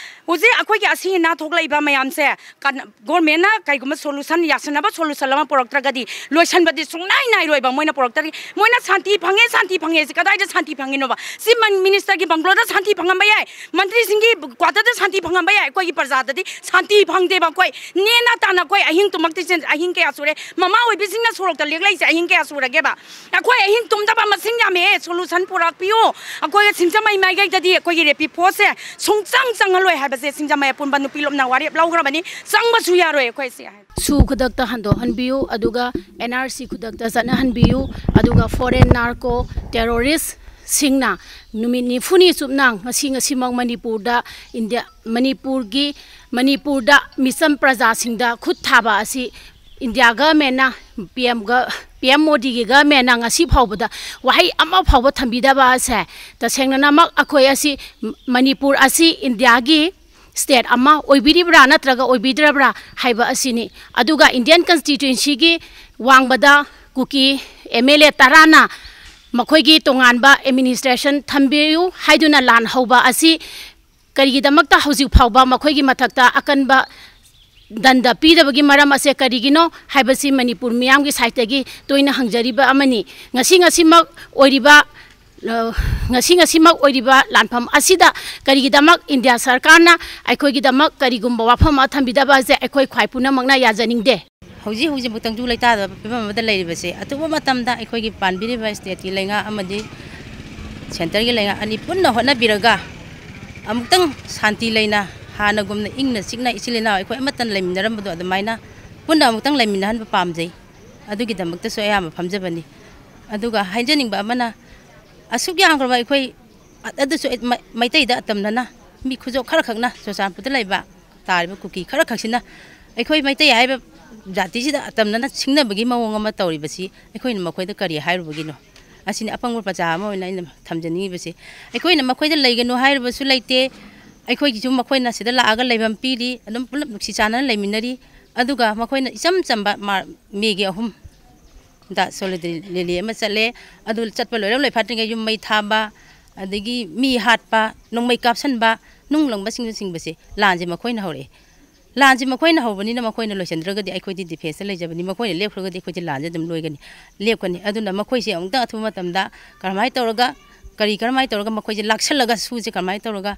ꯍꯧꯖꯤꯛ ꯑꯩꯈꯣꯏꯒꯤ ꯑꯁꯤ ꯑꯅꯥ ꯊꯣꯛꯂꯛꯏꯕ ꯃꯌꯥꯝꯁꯦ ꯀꯟ-, ꯒꯣꯔꯃꯦꯟꯅ ꯀꯩꯒꯨꯝꯕ ꯁꯣꯂꯨꯁꯟ, ꯌꯥꯁꯟꯅꯕ ꯁꯣꯂꯨꯁꯟ ꯑꯃ ꯄꯨꯔꯛꯇ꯭ꯔꯒꯗꯤ ꯂꯣꯏꯁꯟꯕꯗꯤ ꯁꯨꯡꯅꯥꯏ ꯅꯥꯏꯔꯣꯏꯕ꯫ ꯃꯣꯏꯅ ꯄꯨꯔꯛꯇ꯭ꯔꯗꯤ, ꯃꯣꯏꯅ ꯁꯥꯟꯇꯤ ꯐꯪꯉꯦ, ꯁꯥꯟꯇꯤ ꯐꯪꯉꯦ ꯁꯤ ꯀꯗꯥꯏꯗ ꯁꯥꯟꯇꯤ ꯐꯪꯉꯤꯅꯣꯕ? ꯁꯤ ꯃꯟ-, ꯃꯤꯅꯤꯁꯇꯔꯒꯤ ꯕꯪꯒ꯭ꯂꯣꯗ ꯁꯥꯟꯇꯤ ꯐꯪꯉꯝꯕ ꯌꯥꯏ, ꯃꯟꯇ꯭ꯔꯤꯁꯤꯡꯒꯤ ꯀ꯭ꯋꯥꯇꯔꯗ ꯁꯥꯟꯇꯤ ꯐꯪꯉꯝꯕ ꯌꯥꯏ, ꯑꯩꯈꯣꯏꯒꯤ ꯄ꯭ꯔꯖꯥꯗꯗꯤ ꯁꯥꯟꯇꯤ ꯐꯪꯗꯦꯕ꯫ ꯑꯩꯈꯣꯏ ꯅꯦꯅ ꯇꯥꯅ ꯑꯩꯈꯣꯏ ꯑꯍꯤꯡ ꯇꯨꯝꯃꯛꯇ꯭ꯔꯤꯁꯦ ꯑꯍꯤꯡ ꯀꯌꯥ ꯁꯨꯔꯦ? ꯃꯃꯥ ꯑꯣꯏꯕꯤꯁꯤꯡꯅ ꯁꯣꯔꯣꯛꯇ ꯂꯦꯛꯂꯛꯏꯁꯦ ꯑꯍꯤꯡ ꯀꯌꯥ ꯁꯨꯔꯒꯦꯕ? ꯑꯩꯈꯣꯏ ꯑꯍꯤꯡ ꯇꯨꯝꯗꯕ ꯃꯁꯤꯡ ꯌꯥꯝꯃꯦ꯫ ꯁꯣꯂꯨꯁꯟ ꯄꯨꯔꯛꯄꯤꯌꯨ꯫ ꯑꯩꯈꯣꯏ ꯁꯤꯡꯖꯃꯩ ꯃꯥꯏꯀꯩꯗꯗꯤ ꯑꯩꯈꯣꯏꯒꯤ ꯔꯦꯄꯤ ꯐꯣꯔꯁꯁꯦ ꯁꯨꯡꯆꯪ ꯆꯪꯍꯜꯂꯣꯏ ꯍꯥꯏꯕꯁꯦ ꯁꯤꯡꯖꯃꯩ ꯑꯄꯨꯟꯕ ꯅꯨꯄꯤ ꯂꯨꯞꯅ ꯋꯥꯔꯦꯞ ꯂꯧꯈ꯭ꯔꯕꯅꯤ꯫ ꯆꯪꯕꯁꯨ ꯌꯥꯔꯣꯏ ꯑꯩꯈꯣꯏꯁꯦ꯫ ꯁꯨ ꯈꯨꯗꯛꯇ ꯍꯟꯗꯣꯛꯍꯟꯕꯤꯌꯨ, ꯑꯗꯨꯒ ꯑꯦꯟ ꯑꯥꯔ ꯁꯤ ꯈꯨꯗꯛꯇ ꯆꯠꯅꯍꯟꯕꯤꯌꯨ, ꯑꯗꯨꯒ ꯐꯣꯔꯦꯟ ꯅꯥꯔꯀꯣ ꯇꯦꯔꯣꯔꯤꯁ꯭ꯠꯁꯤꯡꯅ ꯅꯨꯃꯤꯠ ꯅꯤꯐꯨꯅꯤ ꯆꯨꯞꯅ ꯉꯁꯤ, ꯉꯁꯤꯃꯛ ꯃꯅꯤꯄꯨꯔꯗ, ꯏꯟꯗꯤꯌꯥ, ꯃꯅꯤꯄꯨꯔꯒꯤ, ꯃꯅꯤꯄꯨꯔꯗ ꯃꯤꯆꯝ ꯄ꯭ꯔꯖꯥꯁꯤꯡꯗ ꯈꯨꯠ ꯊꯥꯕ ꯑꯁꯤ ꯏꯟꯗꯤꯌꯥ ꯒꯚꯔꯟꯃꯦꯟꯅ, ꯄꯤ ꯑꯦꯝ ꯒ-, ꯄꯤ ꯑꯦꯝ ꯃꯣꯗꯤꯒꯤ ꯒꯚꯔꯟꯃꯦꯟꯅ ꯉꯁꯤ ꯐꯥꯎꯕꯗ ꯋꯥꯍꯩ ꯑꯃ ꯐꯥꯎꯕ ꯊꯝꯕꯤꯗꯕ ꯑꯁꯦ, ꯇꯁꯦꯡꯅꯃꯛ ꯑꯩꯈꯣꯏ ꯑꯁꯤ, ꯃꯅꯤꯄꯨꯔ ꯑꯁꯤ ꯏꯟꯗꯤꯌꯥꯒꯤ ꯁ꯭ꯇꯦꯠ ꯑꯃ ꯑꯣꯏꯕꯤꯔꯤꯕ꯭ꯔꯥ ꯅꯠꯇ꯭ꯔꯒ ꯑꯣꯏꯕꯤꯗ꯭ꯔꯕ꯭ꯔꯥ ꯍꯥꯏꯕ ꯑꯁꯤꯅꯤ꯫ ꯑꯗꯨꯒ ꯏꯟꯗꯤꯌꯟ ꯀꯟꯁꯇꯤꯇ꯭ꯌꯨꯟꯁꯤꯒꯤ ꯋꯥꯡꯃꯗ ꯀꯨꯀꯤ ꯑꯦꯝ ꯑꯦꯜ ꯑꯦ ꯇꯔꯥꯅ ꯃꯈꯣꯏꯒꯤ ꯇꯣꯉꯥꯟꯕ ꯑꯦꯗꯃꯤꯅꯤꯁꯇ꯭ꯔꯦꯁꯟ ꯊꯝꯕꯤꯌꯨ ꯍꯥꯏꯗꯨꯅ ꯂꯥꯟ ꯍꯧꯕ ꯑꯁꯤ ꯀꯔꯤꯒꯤꯗꯃꯛꯇ ꯍꯧꯖꯤꯛ ꯐꯥꯎꯕ ꯃꯈꯣꯏꯒꯤ ꯃꯊꯛꯇ ꯑꯀꯟꯕ ꯗꯟꯗ ꯄꯤꯗꯕꯒꯤ ꯃꯔꯝ ꯑꯁꯦ ꯀꯔꯤꯒꯤꯅꯣ ꯍꯥꯏꯕꯁꯤ ꯃꯅꯤꯄꯨꯔ ꯃꯤꯌꯥꯝꯒꯤ ꯁꯥꯏꯠꯇꯒꯤ ꯇꯣꯏꯅ ꯍꯪꯖꯔꯤꯕ ꯑꯃꯅꯤ꯫ ꯉꯁꯤ ꯉꯁꯤꯃꯛ ꯑꯣꯏꯔꯤꯕ, ꯑ, ꯉꯁꯤ ꯉꯁꯤꯃꯛ ꯑꯣꯏꯔꯤꯕ ꯂꯥꯟꯐꯝ ꯑꯁꯤꯗ ꯀꯔꯤꯒꯤꯗꯃꯛ ꯏꯟꯗꯤꯌꯥ ꯁꯔꯀꯥꯔꯅ ꯑꯩꯈꯣꯏꯒꯤꯗꯃꯛ ꯀꯔꯤꯒꯨꯝꯕ ꯋꯥꯐꯝ ꯑꯃ ꯊꯝꯕꯤꯗꯕ ꯑꯁꯦ ꯑꯩꯈꯣꯏ ꯈ꯭ꯋꯥꯏ ꯄꯨꯝꯅꯃꯛꯅ ꯌꯥꯖꯅꯤꯡꯗꯦ꯫ ꯍꯧꯖꯤꯛ ꯍꯧꯖꯤꯛ ꯇꯪꯗꯨ ꯂꯩꯇꯥꯗꯕ ꯐꯤꯕꯝ ꯑꯃꯗ ꯂꯩꯔꯤꯕꯁꯦ, ꯑꯊꯨꯕ ꯃꯇꯝꯗ ꯑꯩꯈꯣꯏꯒꯤ ꯄꯥꯟꯕꯤꯔꯤꯕ ꯁ꯭ꯇꯦꯠꯀꯤ ꯂꯩꯉꯥꯛ ꯑꯃꯗꯤ ꯁꯦꯟꯇꯔꯒꯤ ꯂꯩꯉꯥꯛ ꯑꯅꯤ ꯄꯨꯟꯅ ꯍꯣꯠꯅꯕꯤꯔꯒ ꯑꯃꯨꯛꯇꯪ ꯁꯥꯟꯇꯤ ꯂꯩꯅ ꯍꯥꯟꯅꯒꯨꯝꯅ ꯏꯪꯅ ꯆꯤꯛꯅ ꯏꯆꯤꯜ ꯏꯅꯥꯎ ꯑꯩꯈꯣꯏ ꯑꯃꯠꯇ ꯂꯩꯃꯤꯟꯅꯔꯝꯕꯗꯣ ꯑꯗꯨꯃꯥꯏꯅ ꯄꯨꯟꯅ ꯑꯃꯨꯛꯇꯪ ꯂꯩꯃꯤꯟꯅꯍꯟꯕ ꯄꯥꯝꯖꯩ꯫ ꯑꯗꯨꯒꯤꯗꯃꯛꯇꯁꯨ ꯑꯌꯥꯝꯕ ꯐꯝꯖꯕꯅꯤ꯫ ꯑꯗꯨꯒ ꯍꯥꯏꯖꯅꯤꯡꯕ ꯑꯃꯅ, ꯑꯁꯨꯛ ꯌꯥꯝꯈ꯭ꯔꯕ ꯑꯩꯈꯣꯏ, ꯑꯗꯨꯁꯨ ꯑꯩ ꯃ-, ꯃꯩꯇꯩꯗ ꯑꯇꯝꯅꯅ ꯃꯤ ꯈꯨꯖꯣꯞ ꯈꯔꯈꯛꯅ ꯆꯨꯔꯆꯥꯟꯄꯨꯔꯗ ꯂꯩꯕ ꯇꯥꯔꯤꯕ ꯀꯨꯀꯤ ꯈꯔꯈꯛꯁꯤꯅ ꯑꯩꯈꯣꯏ ꯃꯩꯇꯩ ꯍꯥꯏꯕ ꯖꯥꯇꯤꯁꯤꯗ ꯑꯇꯝꯅꯅ ꯁꯤꯡꯅꯕꯒꯤ ꯃꯑꯣꯡ ꯑꯃ ꯇꯧꯔꯤꯕꯁꯤ ꯑꯩꯈꯣꯏꯅ ꯃꯈꯣꯏꯗ ꯀꯔꯤ ꯍꯥꯏꯔꯨꯕꯒꯤꯅꯣ? ꯑꯁꯤꯅꯤ ꯑꯄꯪꯕ ꯄ꯭ꯔꯖꯥ ꯑꯃ ꯑꯣꯏꯅ ꯑꯩꯅ ꯊꯝꯖꯅꯤꯡꯉꯤꯕꯁꯦ꯫ ꯑꯩꯈꯣꯏꯅ ꯃꯈꯣꯏꯗ ꯂꯩꯒꯅꯨ ꯍꯥꯏꯔꯨꯕꯁꯨ ꯂꯩꯇꯦ꯫ ꯑꯩꯈꯣꯏꯒꯤꯁꯨ ꯃꯈꯣꯏꯅ ꯁꯤꯗ ꯂꯥꯛꯑꯒ ꯂꯩꯐꯝ ꯄꯤꯔꯤ, ꯑꯗꯨꯝ ꯄꯨꯂꯞ ꯅꯨꯡꯁꯤ ꯆꯥꯟꯅꯅ ꯂꯩꯃꯤꯟꯅꯔꯤ꯫ ꯑꯗꯨꯒ ꯃꯈꯣꯏꯅ ꯏꯆꯝ ꯆꯝꯕ ꯃꯥ-, ꯃꯦꯒꯤ ꯑꯍꯨꯝꯗ solidarity rally ꯑꯃ ꯆꯠꯂꯦ꯫ ꯑꯗꯨ ꯆꯠꯄ ꯂꯣꯏꯔ ꯂꯣꯏ ꯐꯠꯇ꯭ꯔꯤꯉꯩ ꯌꯨꯝ ꯃꯩ ꯊꯥꯕ, ꯑꯗꯒꯤ ꯃꯤ ꯍꯥꯠꯄ, ꯅꯣꯡꯃꯩ ꯀꯥꯞꯁꯟꯕ, ꯅꯨꯡ ꯂꯪꯕꯁꯤꯡꯅꯆꯤꯡꯕꯁꯦ ꯂꯥꯟꯁꯦ ꯃꯈꯣꯏꯅ ꯍꯧꯔꯛꯑꯦ꯫ ꯂꯥꯟꯁꯦ ꯃꯈꯣꯏꯅ ꯍꯧꯕꯅꯤꯅ ꯃꯈꯣꯏꯅ ꯂꯣꯏꯁꯤꯟꯗ꯭ꯔꯒꯗꯤ ꯑꯩꯈꯣꯏꯗꯤ defenceꯇ ꯂꯩꯖꯕꯅꯤ, ꯃꯈꯣꯏꯅ ꯂꯦꯞꯈ꯭ꯔꯒꯗꯤ ꯑꯩꯈꯣꯏꯗꯤ ꯂꯥꯟꯁꯦ ꯑꯗꯨꯝ ꯂꯣꯏꯒꯅꯤ, ꯂꯦꯞꯀꯅꯤ꯫ ꯑꯗꯨꯅ ꯃꯈꯣꯏꯁꯦ ꯑꯃꯨꯛꯇ ꯑꯊꯨꯕ ꯃꯇꯝꯗ ꯀꯔꯝꯍꯥꯏꯅ ꯇꯧꯔꯒ, ꯀꯔꯤ ꯀꯔꯝꯍꯥꯏꯅ ꯇꯧꯔꯒ ꯃꯈꯣꯏꯁꯦ ꯂꯥꯛꯁꯜꯂꯒ ꯁꯨꯁꯦ ꯀꯔꯝꯍꯥꯏꯅ ꯇꯧꯔꯒ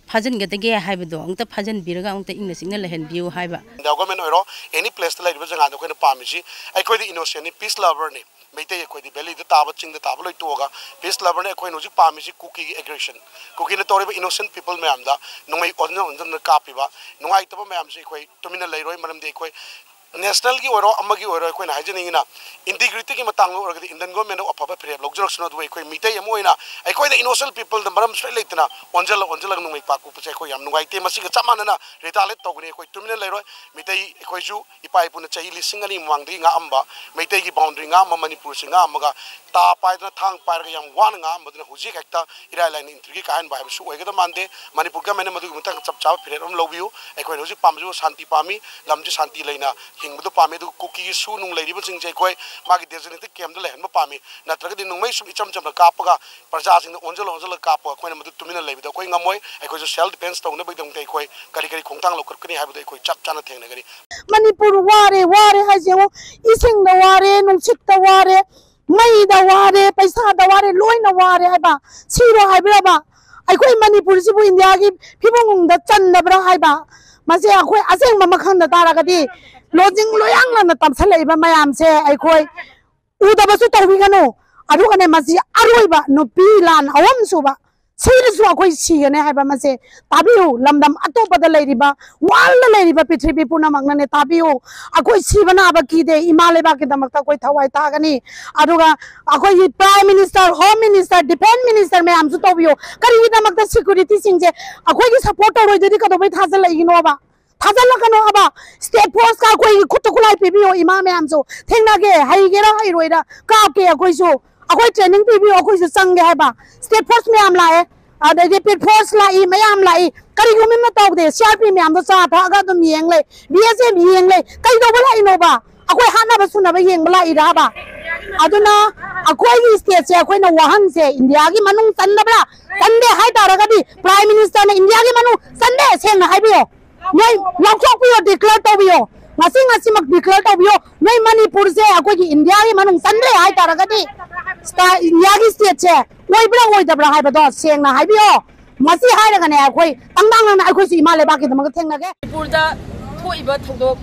ꯐꯥꯖꯤꯟꯒꯗꯒꯦ ꯍꯥꯏꯕꯗꯣ ꯑꯃꯨꯛꯇ ꯐꯥꯖꯤꯟꯕꯤꯔꯒ ꯑꯃꯨꯛꯇ ꯏꯪꯅ ꯆꯤꯛꯅ ꯂꯩꯍꯟꯕꯤꯌꯨ ꯍꯥꯏꯕ꯫ India government ꯑꯣꯏꯔꯣ, any placeꯇ ꯂꯩꯔꯤꯕ ꯖꯒꯥꯗ ꯑꯩꯈꯣꯏꯅ ꯄꯥꯝꯃꯤꯁꯤ, ꯑꯩꯈꯣꯏꯗꯤ innocentꯅꯤ, peace loverꯅꯤ꯫ ꯃꯩꯇꯩ ꯑꯩꯈꯣꯏꯗꯤ valleyꯗ ꯇꯥꯕ, ꯆꯤꯡꯗ ꯇꯥꯕ ꯂꯣꯏ ꯇꯣꯛꯑꯒ peace loverꯅꯤ꯫ ꯑꯩꯈꯣꯏꯅ ꯍꯧꯖꯤꯛ ꯄꯥꯝꯃꯤꯁꯤ ꯀꯨꯀꯤꯒꯤ aggression, ꯀꯨꯀꯤꯅ ꯇꯧꯔꯤꯕ innocent people ꯃꯌꯥꯝꯗ ꯅꯣꯡꯃꯩ ꯑꯣꯟꯖꯟ ꯑꯣꯟꯖꯟꯗꯅ ꯀꯥꯞꯄꯤꯕ, ꯅꯨꯡꯉꯥꯏꯇꯕ ꯃꯌꯥꯝꯁꯦ ꯑꯩꯈꯣꯏ ꯇꯨꯃꯤꯟꯅ ꯂꯩꯔꯣꯏ꯫ ꯃꯔꯝꯗꯤ ꯑꯩꯈꯣꯏ nationalꯒꯤ ꯑꯣꯏꯔꯣ, ꯑꯃꯒꯤ ꯑꯣꯏꯔꯣ, ꯑꯩꯈꯣꯏꯅ ꯍꯥꯏꯖꯅꯤꯡꯉꯤꯅ, integrityꯒꯤ ꯃꯇꯥꯡꯗ ꯑꯣꯏꯔꯒꯗꯤ Indian governmentꯅ ꯑꯐꯕ ꯐꯤꯔꯦꯞ ꯂꯧꯖꯔꯛꯁꯅꯨ꯫ ꯑꯗꯨꯕꯨ ꯑꯩꯈꯣꯏ ꯃꯤꯇꯩ ꯑꯃ ꯑꯣꯏꯅ ꯑꯩꯈꯣꯏꯗ innocent peopleꯗ ꯃꯔꯝ ꯁꯨꯡꯂꯩ ꯂꯩꯇꯅ ꯑꯣꯟꯖꯜꯂ ꯑꯣꯟꯖꯜꯂꯒ ꯅꯣꯡꯃꯩ ꯄꯥꯛ ꯀꯨꯞꯄꯁꯦ ꯑꯩꯈꯣꯏ ꯌꯥꯝ ꯅꯨꯡꯉꯥꯏꯇꯦ꯫ ꯃꯁꯤꯒ ꯆꯞ ꯃꯥꯟꯅꯅ retaliate ꯇꯧꯒꯅꯤ꯫ ꯑꯩꯈꯣꯏ ꯇꯨꯃꯤꯟꯅ ꯂꯩꯔꯣꯏ꯫ ꯃꯤꯇꯩ ꯑꯩꯈꯣꯏꯁꯨ ꯏꯄꯥ ꯏꯄꯨꯅ ꯆꯍꯤ ꯂꯤꯁꯤꯡ ꯑꯅꯤ ꯃꯃꯥꯡꯗꯒꯤ ꯉꯥꯛꯑꯝꯕ ꯃꯩꯇꯩꯒꯤ boundary ꯉꯥꯛꯑꯝꯕ, ꯃꯅꯤꯄꯨꯔꯁꯤ ꯉꯥꯛꯑꯝꯃꯒ ꯇꯥ ꯄꯥꯏꯗꯅ ꯊꯥꯡ ꯄꯥꯏꯔꯒ ꯌꯥꯝ ꯋꯥꯅ ꯉꯥꯛꯑꯝꯕꯗꯨꯅ ꯍꯧꯖꯤꯛ ꯍꯦꯛꯇ ꯏꯔꯥꯏ ꯂꯥꯏꯅ entryꯒꯤ ꯀꯥꯏꯍꯟꯕ ꯍꯥꯏꯕꯁꯨ ꯑꯣꯏꯒꯗꯕ ꯃꯥꯟꯗꯦ꯫ ꯃꯅꯤꯄꯨꯔ governmentꯅ ꯃꯗꯨꯒꯤ ꯃꯊꯪ ꯆꯞ ꯆꯥꯕ ꯐꯤꯔꯦꯞ ꯑꯃ ꯂꯧꯕꯤꯌꯨ꯫ ꯑꯩꯈꯣꯏꯅ ꯍꯧꯖꯤꯛ ꯄꯥꯝꯕꯁꯤꯕꯨ ꯁꯥꯟꯇꯤ ꯄꯥꯝꯃꯤ, ꯂꯝꯁꯤ ꯁꯥꯟꯇꯤ ꯂꯩꯅ ꯍꯤꯡꯕꯗꯨ ꯄꯥꯝꯃꯤ꯫ ꯑꯗꯨꯒ ꯀꯨꯀꯤꯒꯤ ꯁꯨ ꯅꯨꯡ ꯂꯩꯔꯤꯕꯁꯤꯡꯁꯦ ꯑꯩꯈꯣꯏ ꯃꯥꯒꯤ designated campꯇ ꯂꯩꯍꯟꯕ ꯄꯥꯝꯃꯤ꯫ ꯅꯠꯇ꯭ꯔꯒꯗꯤ ꯅꯣꯡꯃꯩ ꯁꯨꯝ ꯏꯆꯝ ꯆꯝꯅ ꯀꯥꯞꯄꯒ ꯄ꯭ꯔꯖꯥꯁꯤꯡꯗ ꯑꯣꯟꯁꯤꯜꯂ ꯑꯣꯟꯁꯤꯜꯂꯒ ꯀꯥꯞꯄꯒ ꯑꯩꯈꯣꯏꯅ ꯃꯗꯨ ꯇꯨꯃꯤꯟꯅ ꯂꯩꯕꯗ ꯑꯩꯈꯣꯏ ꯉꯝꯃꯣꯏ꯫ ꯑꯩꯈꯣꯏꯁꯨ self defence ꯇꯧꯅꯕꯒꯤꯗꯃꯛꯇ ꯑꯩꯈꯣꯏ ꯀꯔꯤ ꯀꯔꯤ ꯈꯣꯡꯊꯥꯡ ꯂꯧꯈꯠꯀꯅꯤ ꯍꯥꯏꯕꯗꯨ ꯑꯩꯈꯣꯏ ꯆꯞ ꯆꯥꯅ ꯊꯦꯡꯅꯒꯅꯤ꯫ ꯃꯅꯤꯄꯨꯔ ꯋꯥꯔꯦ, ꯋꯥꯔꯦ ꯍꯥꯏꯁꯦ ꯌꯦꯡꯉꯣ, ꯏꯁꯤꯡꯗ ꯋꯥꯔꯦ, ꯅꯨꯡꯁꯤꯠꯇ ꯋꯥꯔꯦ, ꯃꯩꯗ ꯋꯥꯔꯦ, ꯄꯩꯁꯥꯗ ꯋꯥꯔꯦ, ꯂꯣꯏꯅ ꯋꯥꯔꯦ ꯍꯥꯏꯕ꯫ ꯁꯤꯔꯣ ꯍꯥꯏꯕ꯭ꯔꯕ? ꯑꯩꯈꯣꯏ ꯃꯅꯤꯄꯨꯔꯁꯤꯕꯨ ꯏꯟꯗꯤꯌꯥꯒꯤ ꯐꯤꯕꯝꯗ ꯆꯟꯗꯕ꯭ꯔꯥ ꯍꯥꯏꯕ? ꯃꯁꯦ ꯑꯩꯈꯣꯏ ꯑꯁꯦꯡꯕ ꯑꯃ ꯈꯪꯗ ꯇꯥꯔꯒꯗꯤ ꯂꯣꯖꯤꯡ ꯂꯣꯌꯥꯡꯂꯅ ꯇꯝꯁꯜꯂꯛꯏꯕ ꯃꯌꯥꯝꯁꯦ ꯑꯩꯈꯣꯏ ꯎꯗꯕꯁꯨ ꯇꯧꯕꯤꯒꯅꯨ꯫ ꯑꯗꯨꯒꯅꯦ, ꯃꯁꯤ ꯑꯔꯣꯏꯕ ꯅꯨꯄꯤ ꯂꯥꯟ ꯑꯍꯨꯝ ꯁꯨꯕ, ꯁꯤꯔꯁꯨ ꯑꯩꯈꯣꯏ ꯁꯤꯒꯅꯤ ꯍꯥꯏꯕ ꯃꯁꯦ ꯇꯥꯕꯤꯌꯨ꯫ ꯂꯝꯗꯝ ꯑꯇꯣꯞꯄꯗ ꯂꯩꯔꯤꯕ, worldꯗ ꯂꯩꯔꯤꯕ ꯄ꯭ꯔꯤꯊꯤꯕꯤ ꯄꯨꯝꯅꯃꯛꯅꯅꯦ ꯇꯥꯕꯤꯌꯨ꯫ ꯑꯩꯈꯣꯏ ꯁꯤꯕ ꯅꯥꯕ ꯀꯤꯗꯦ, ꯏꯃꯥ ꯂꯩꯕꯥꯛꯀꯤꯗꯃꯛꯇ ꯑꯩꯈꯣꯏ ꯊꯋꯥꯏ ꯊꯥꯒꯅꯤ꯫ ꯑꯗꯨꯒ ꯑꯩꯈꯣꯏꯒꯤ prime minister, home minister, defence minister ꯃꯌꯥꯝꯁꯨ ꯇꯧꯕꯤꯌꯨ꯫ ꯀꯔꯤꯒꯤꯗꯃꯛꯇ securityꯁꯤꯡꯁꯦ ꯑꯩꯈꯣꯏꯒꯤ support ꯇꯧꯔꯣꯏꯗꯣꯏꯗꯤ ꯀꯩꯗꯧꯕꯩ ꯊꯥꯖꯤꯜꯂꯛꯏꯅꯣꯕ? ꯊꯥꯖꯤꯜꯂꯛꯀꯅꯣ ꯍꯥꯏꯕ꯫ ꯁ꯭ꯇꯦꯠ ꯐꯣꯔꯁꯀ ꯑꯩꯈꯣꯏꯒꯤ ꯈꯨꯠꯇ ꯈꯨꯠꯂꯥꯏ ꯄꯤꯕꯤꯌꯣ, ꯏꯃꯥ ꯃꯌꯥꯝꯁꯨ ꯊꯦꯡꯅꯒꯦ, ꯍꯩꯒꯦꯔꯥ ꯍꯩꯔꯣꯏꯔꯥ ꯀꯥꯞꯀꯦ ꯑꯩꯈꯣꯏꯁꯨ꯫ ꯑꯩꯈꯣꯏ ꯇ꯭ꯔꯦꯅꯤꯡ ꯄꯤꯕꯤꯌꯣ, ꯑꯩꯈꯣꯏꯁꯨ ꯆꯪꯒꯦ ꯍꯥꯏꯕ꯫ ꯁ꯭ꯇꯦꯠ ꯐꯣꯔꯁ ꯃꯌꯥꯝ ꯂꯥꯛꯑꯦ, ꯑꯗꯩꯗꯤ ꯄꯦꯠ ꯐꯣꯔꯁ ꯂꯥꯛꯏ, ꯃꯌꯥꯝ ꯂꯥꯛꯏ, ꯀꯔꯤꯒꯨꯝꯕ ꯑꯃ ꯇꯧꯗꯦ꯫ ꯁꯤ ꯑꯥꯔ ꯄꯤ ꯃꯌꯥꯝꯗꯣ ꯆꯥ ꯊꯛꯑꯒ ꯑꯗꯨꯝ ꯌꯦꯡ ꯂꯩ, ꯕꯤ ꯑꯦꯁ ꯑꯦꯐ ꯌꯦꯡ ꯂꯩ, ꯀꯩꯗꯧꯕ ꯂꯥꯛꯏꯅꯣꯕ? ꯑꯩꯈꯣꯏ ꯍꯥꯠꯅꯕ ꯁꯨꯅꯕ ꯌꯦꯡꯕ ꯂꯥꯛꯏꯔꯕ? ꯑꯗꯨꯅ ꯑꯩꯈꯣꯏꯒꯤ ꯁ꯭ꯇꯦꯠꯁꯦ ꯑꯩꯈꯣꯏꯅ ꯋꯥꯍꯪꯁꯦ ꯏꯟꯗꯤꯌꯥꯒꯤ ꯃꯅꯨꯡ ꯆꯟꯗꯕ꯭ꯔꯥ? ꯆꯟꯗꯦ ꯍꯥꯏꯇꯥꯔꯒꯗꯤ ꯄ꯭ꯔꯥꯏꯝ ꯃꯤꯅꯤꯁꯇꯔꯅ ꯏꯟꯗꯤꯌꯥꯒꯤ ꯃꯅꯨꯡ ꯆꯟꯗꯦ ꯁꯦꯡꯅ ꯍꯥꯏꯕꯤꯌꯣ꯫ ꯅꯣꯏ ꯂꯧꯊꯣꯛꯄꯤꯌꯣ, ꯗꯤꯀ꯭ꯂꯦꯌꯔ ꯇꯧꯕꯤꯌꯣ, ꯉꯁꯤ ꯉꯁꯤꯃꯛ ꯗꯤꯀ꯭ꯂꯦꯌꯔ ꯇꯧꯕꯤꯌꯣ꯫ ꯅꯣꯏ ꯃꯅꯤꯄꯨꯔꯁꯦ ꯑꯩꯈꯣꯏꯒꯤ ꯏꯟꯗꯤꯌꯥꯒꯤ ꯃꯅꯨꯡ ꯆꯟꯗ꯭ꯔꯦ ꯍꯥꯏꯇꯥꯔꯒꯗꯤ ꯁ꯭ꯇꯥ- ꯏꯟꯗꯤꯌꯥꯒꯤ ꯁ꯭ꯇꯦꯠꯁꯦ ꯑꯣꯏꯕ꯭ꯔꯥ ꯑꯣꯏꯗꯕ꯭ꯔꯥ ꯍꯥꯏꯕꯗꯣ ꯁꯦꯡꯅ ꯍꯥꯏꯕꯤꯌꯣ꯫ ꯃꯁꯤ ꯍꯥꯏꯔꯒꯅꯦ ꯑꯩꯈꯣꯏ ꯇꯪꯗꯥꯡ ꯅꯪꯅ ꯑꯩꯈꯣꯏꯁꯨ ꯏꯃꯥ ꯂꯩꯕꯥꯛꯀꯤꯗꯃꯛꯇ ꯊꯦꯡꯅꯒꯦ꯫ ꯃꯅꯤꯄꯨꯔꯗ ꯊꯣꯛꯏꯕ ꯊꯧꯗꯣꯛ,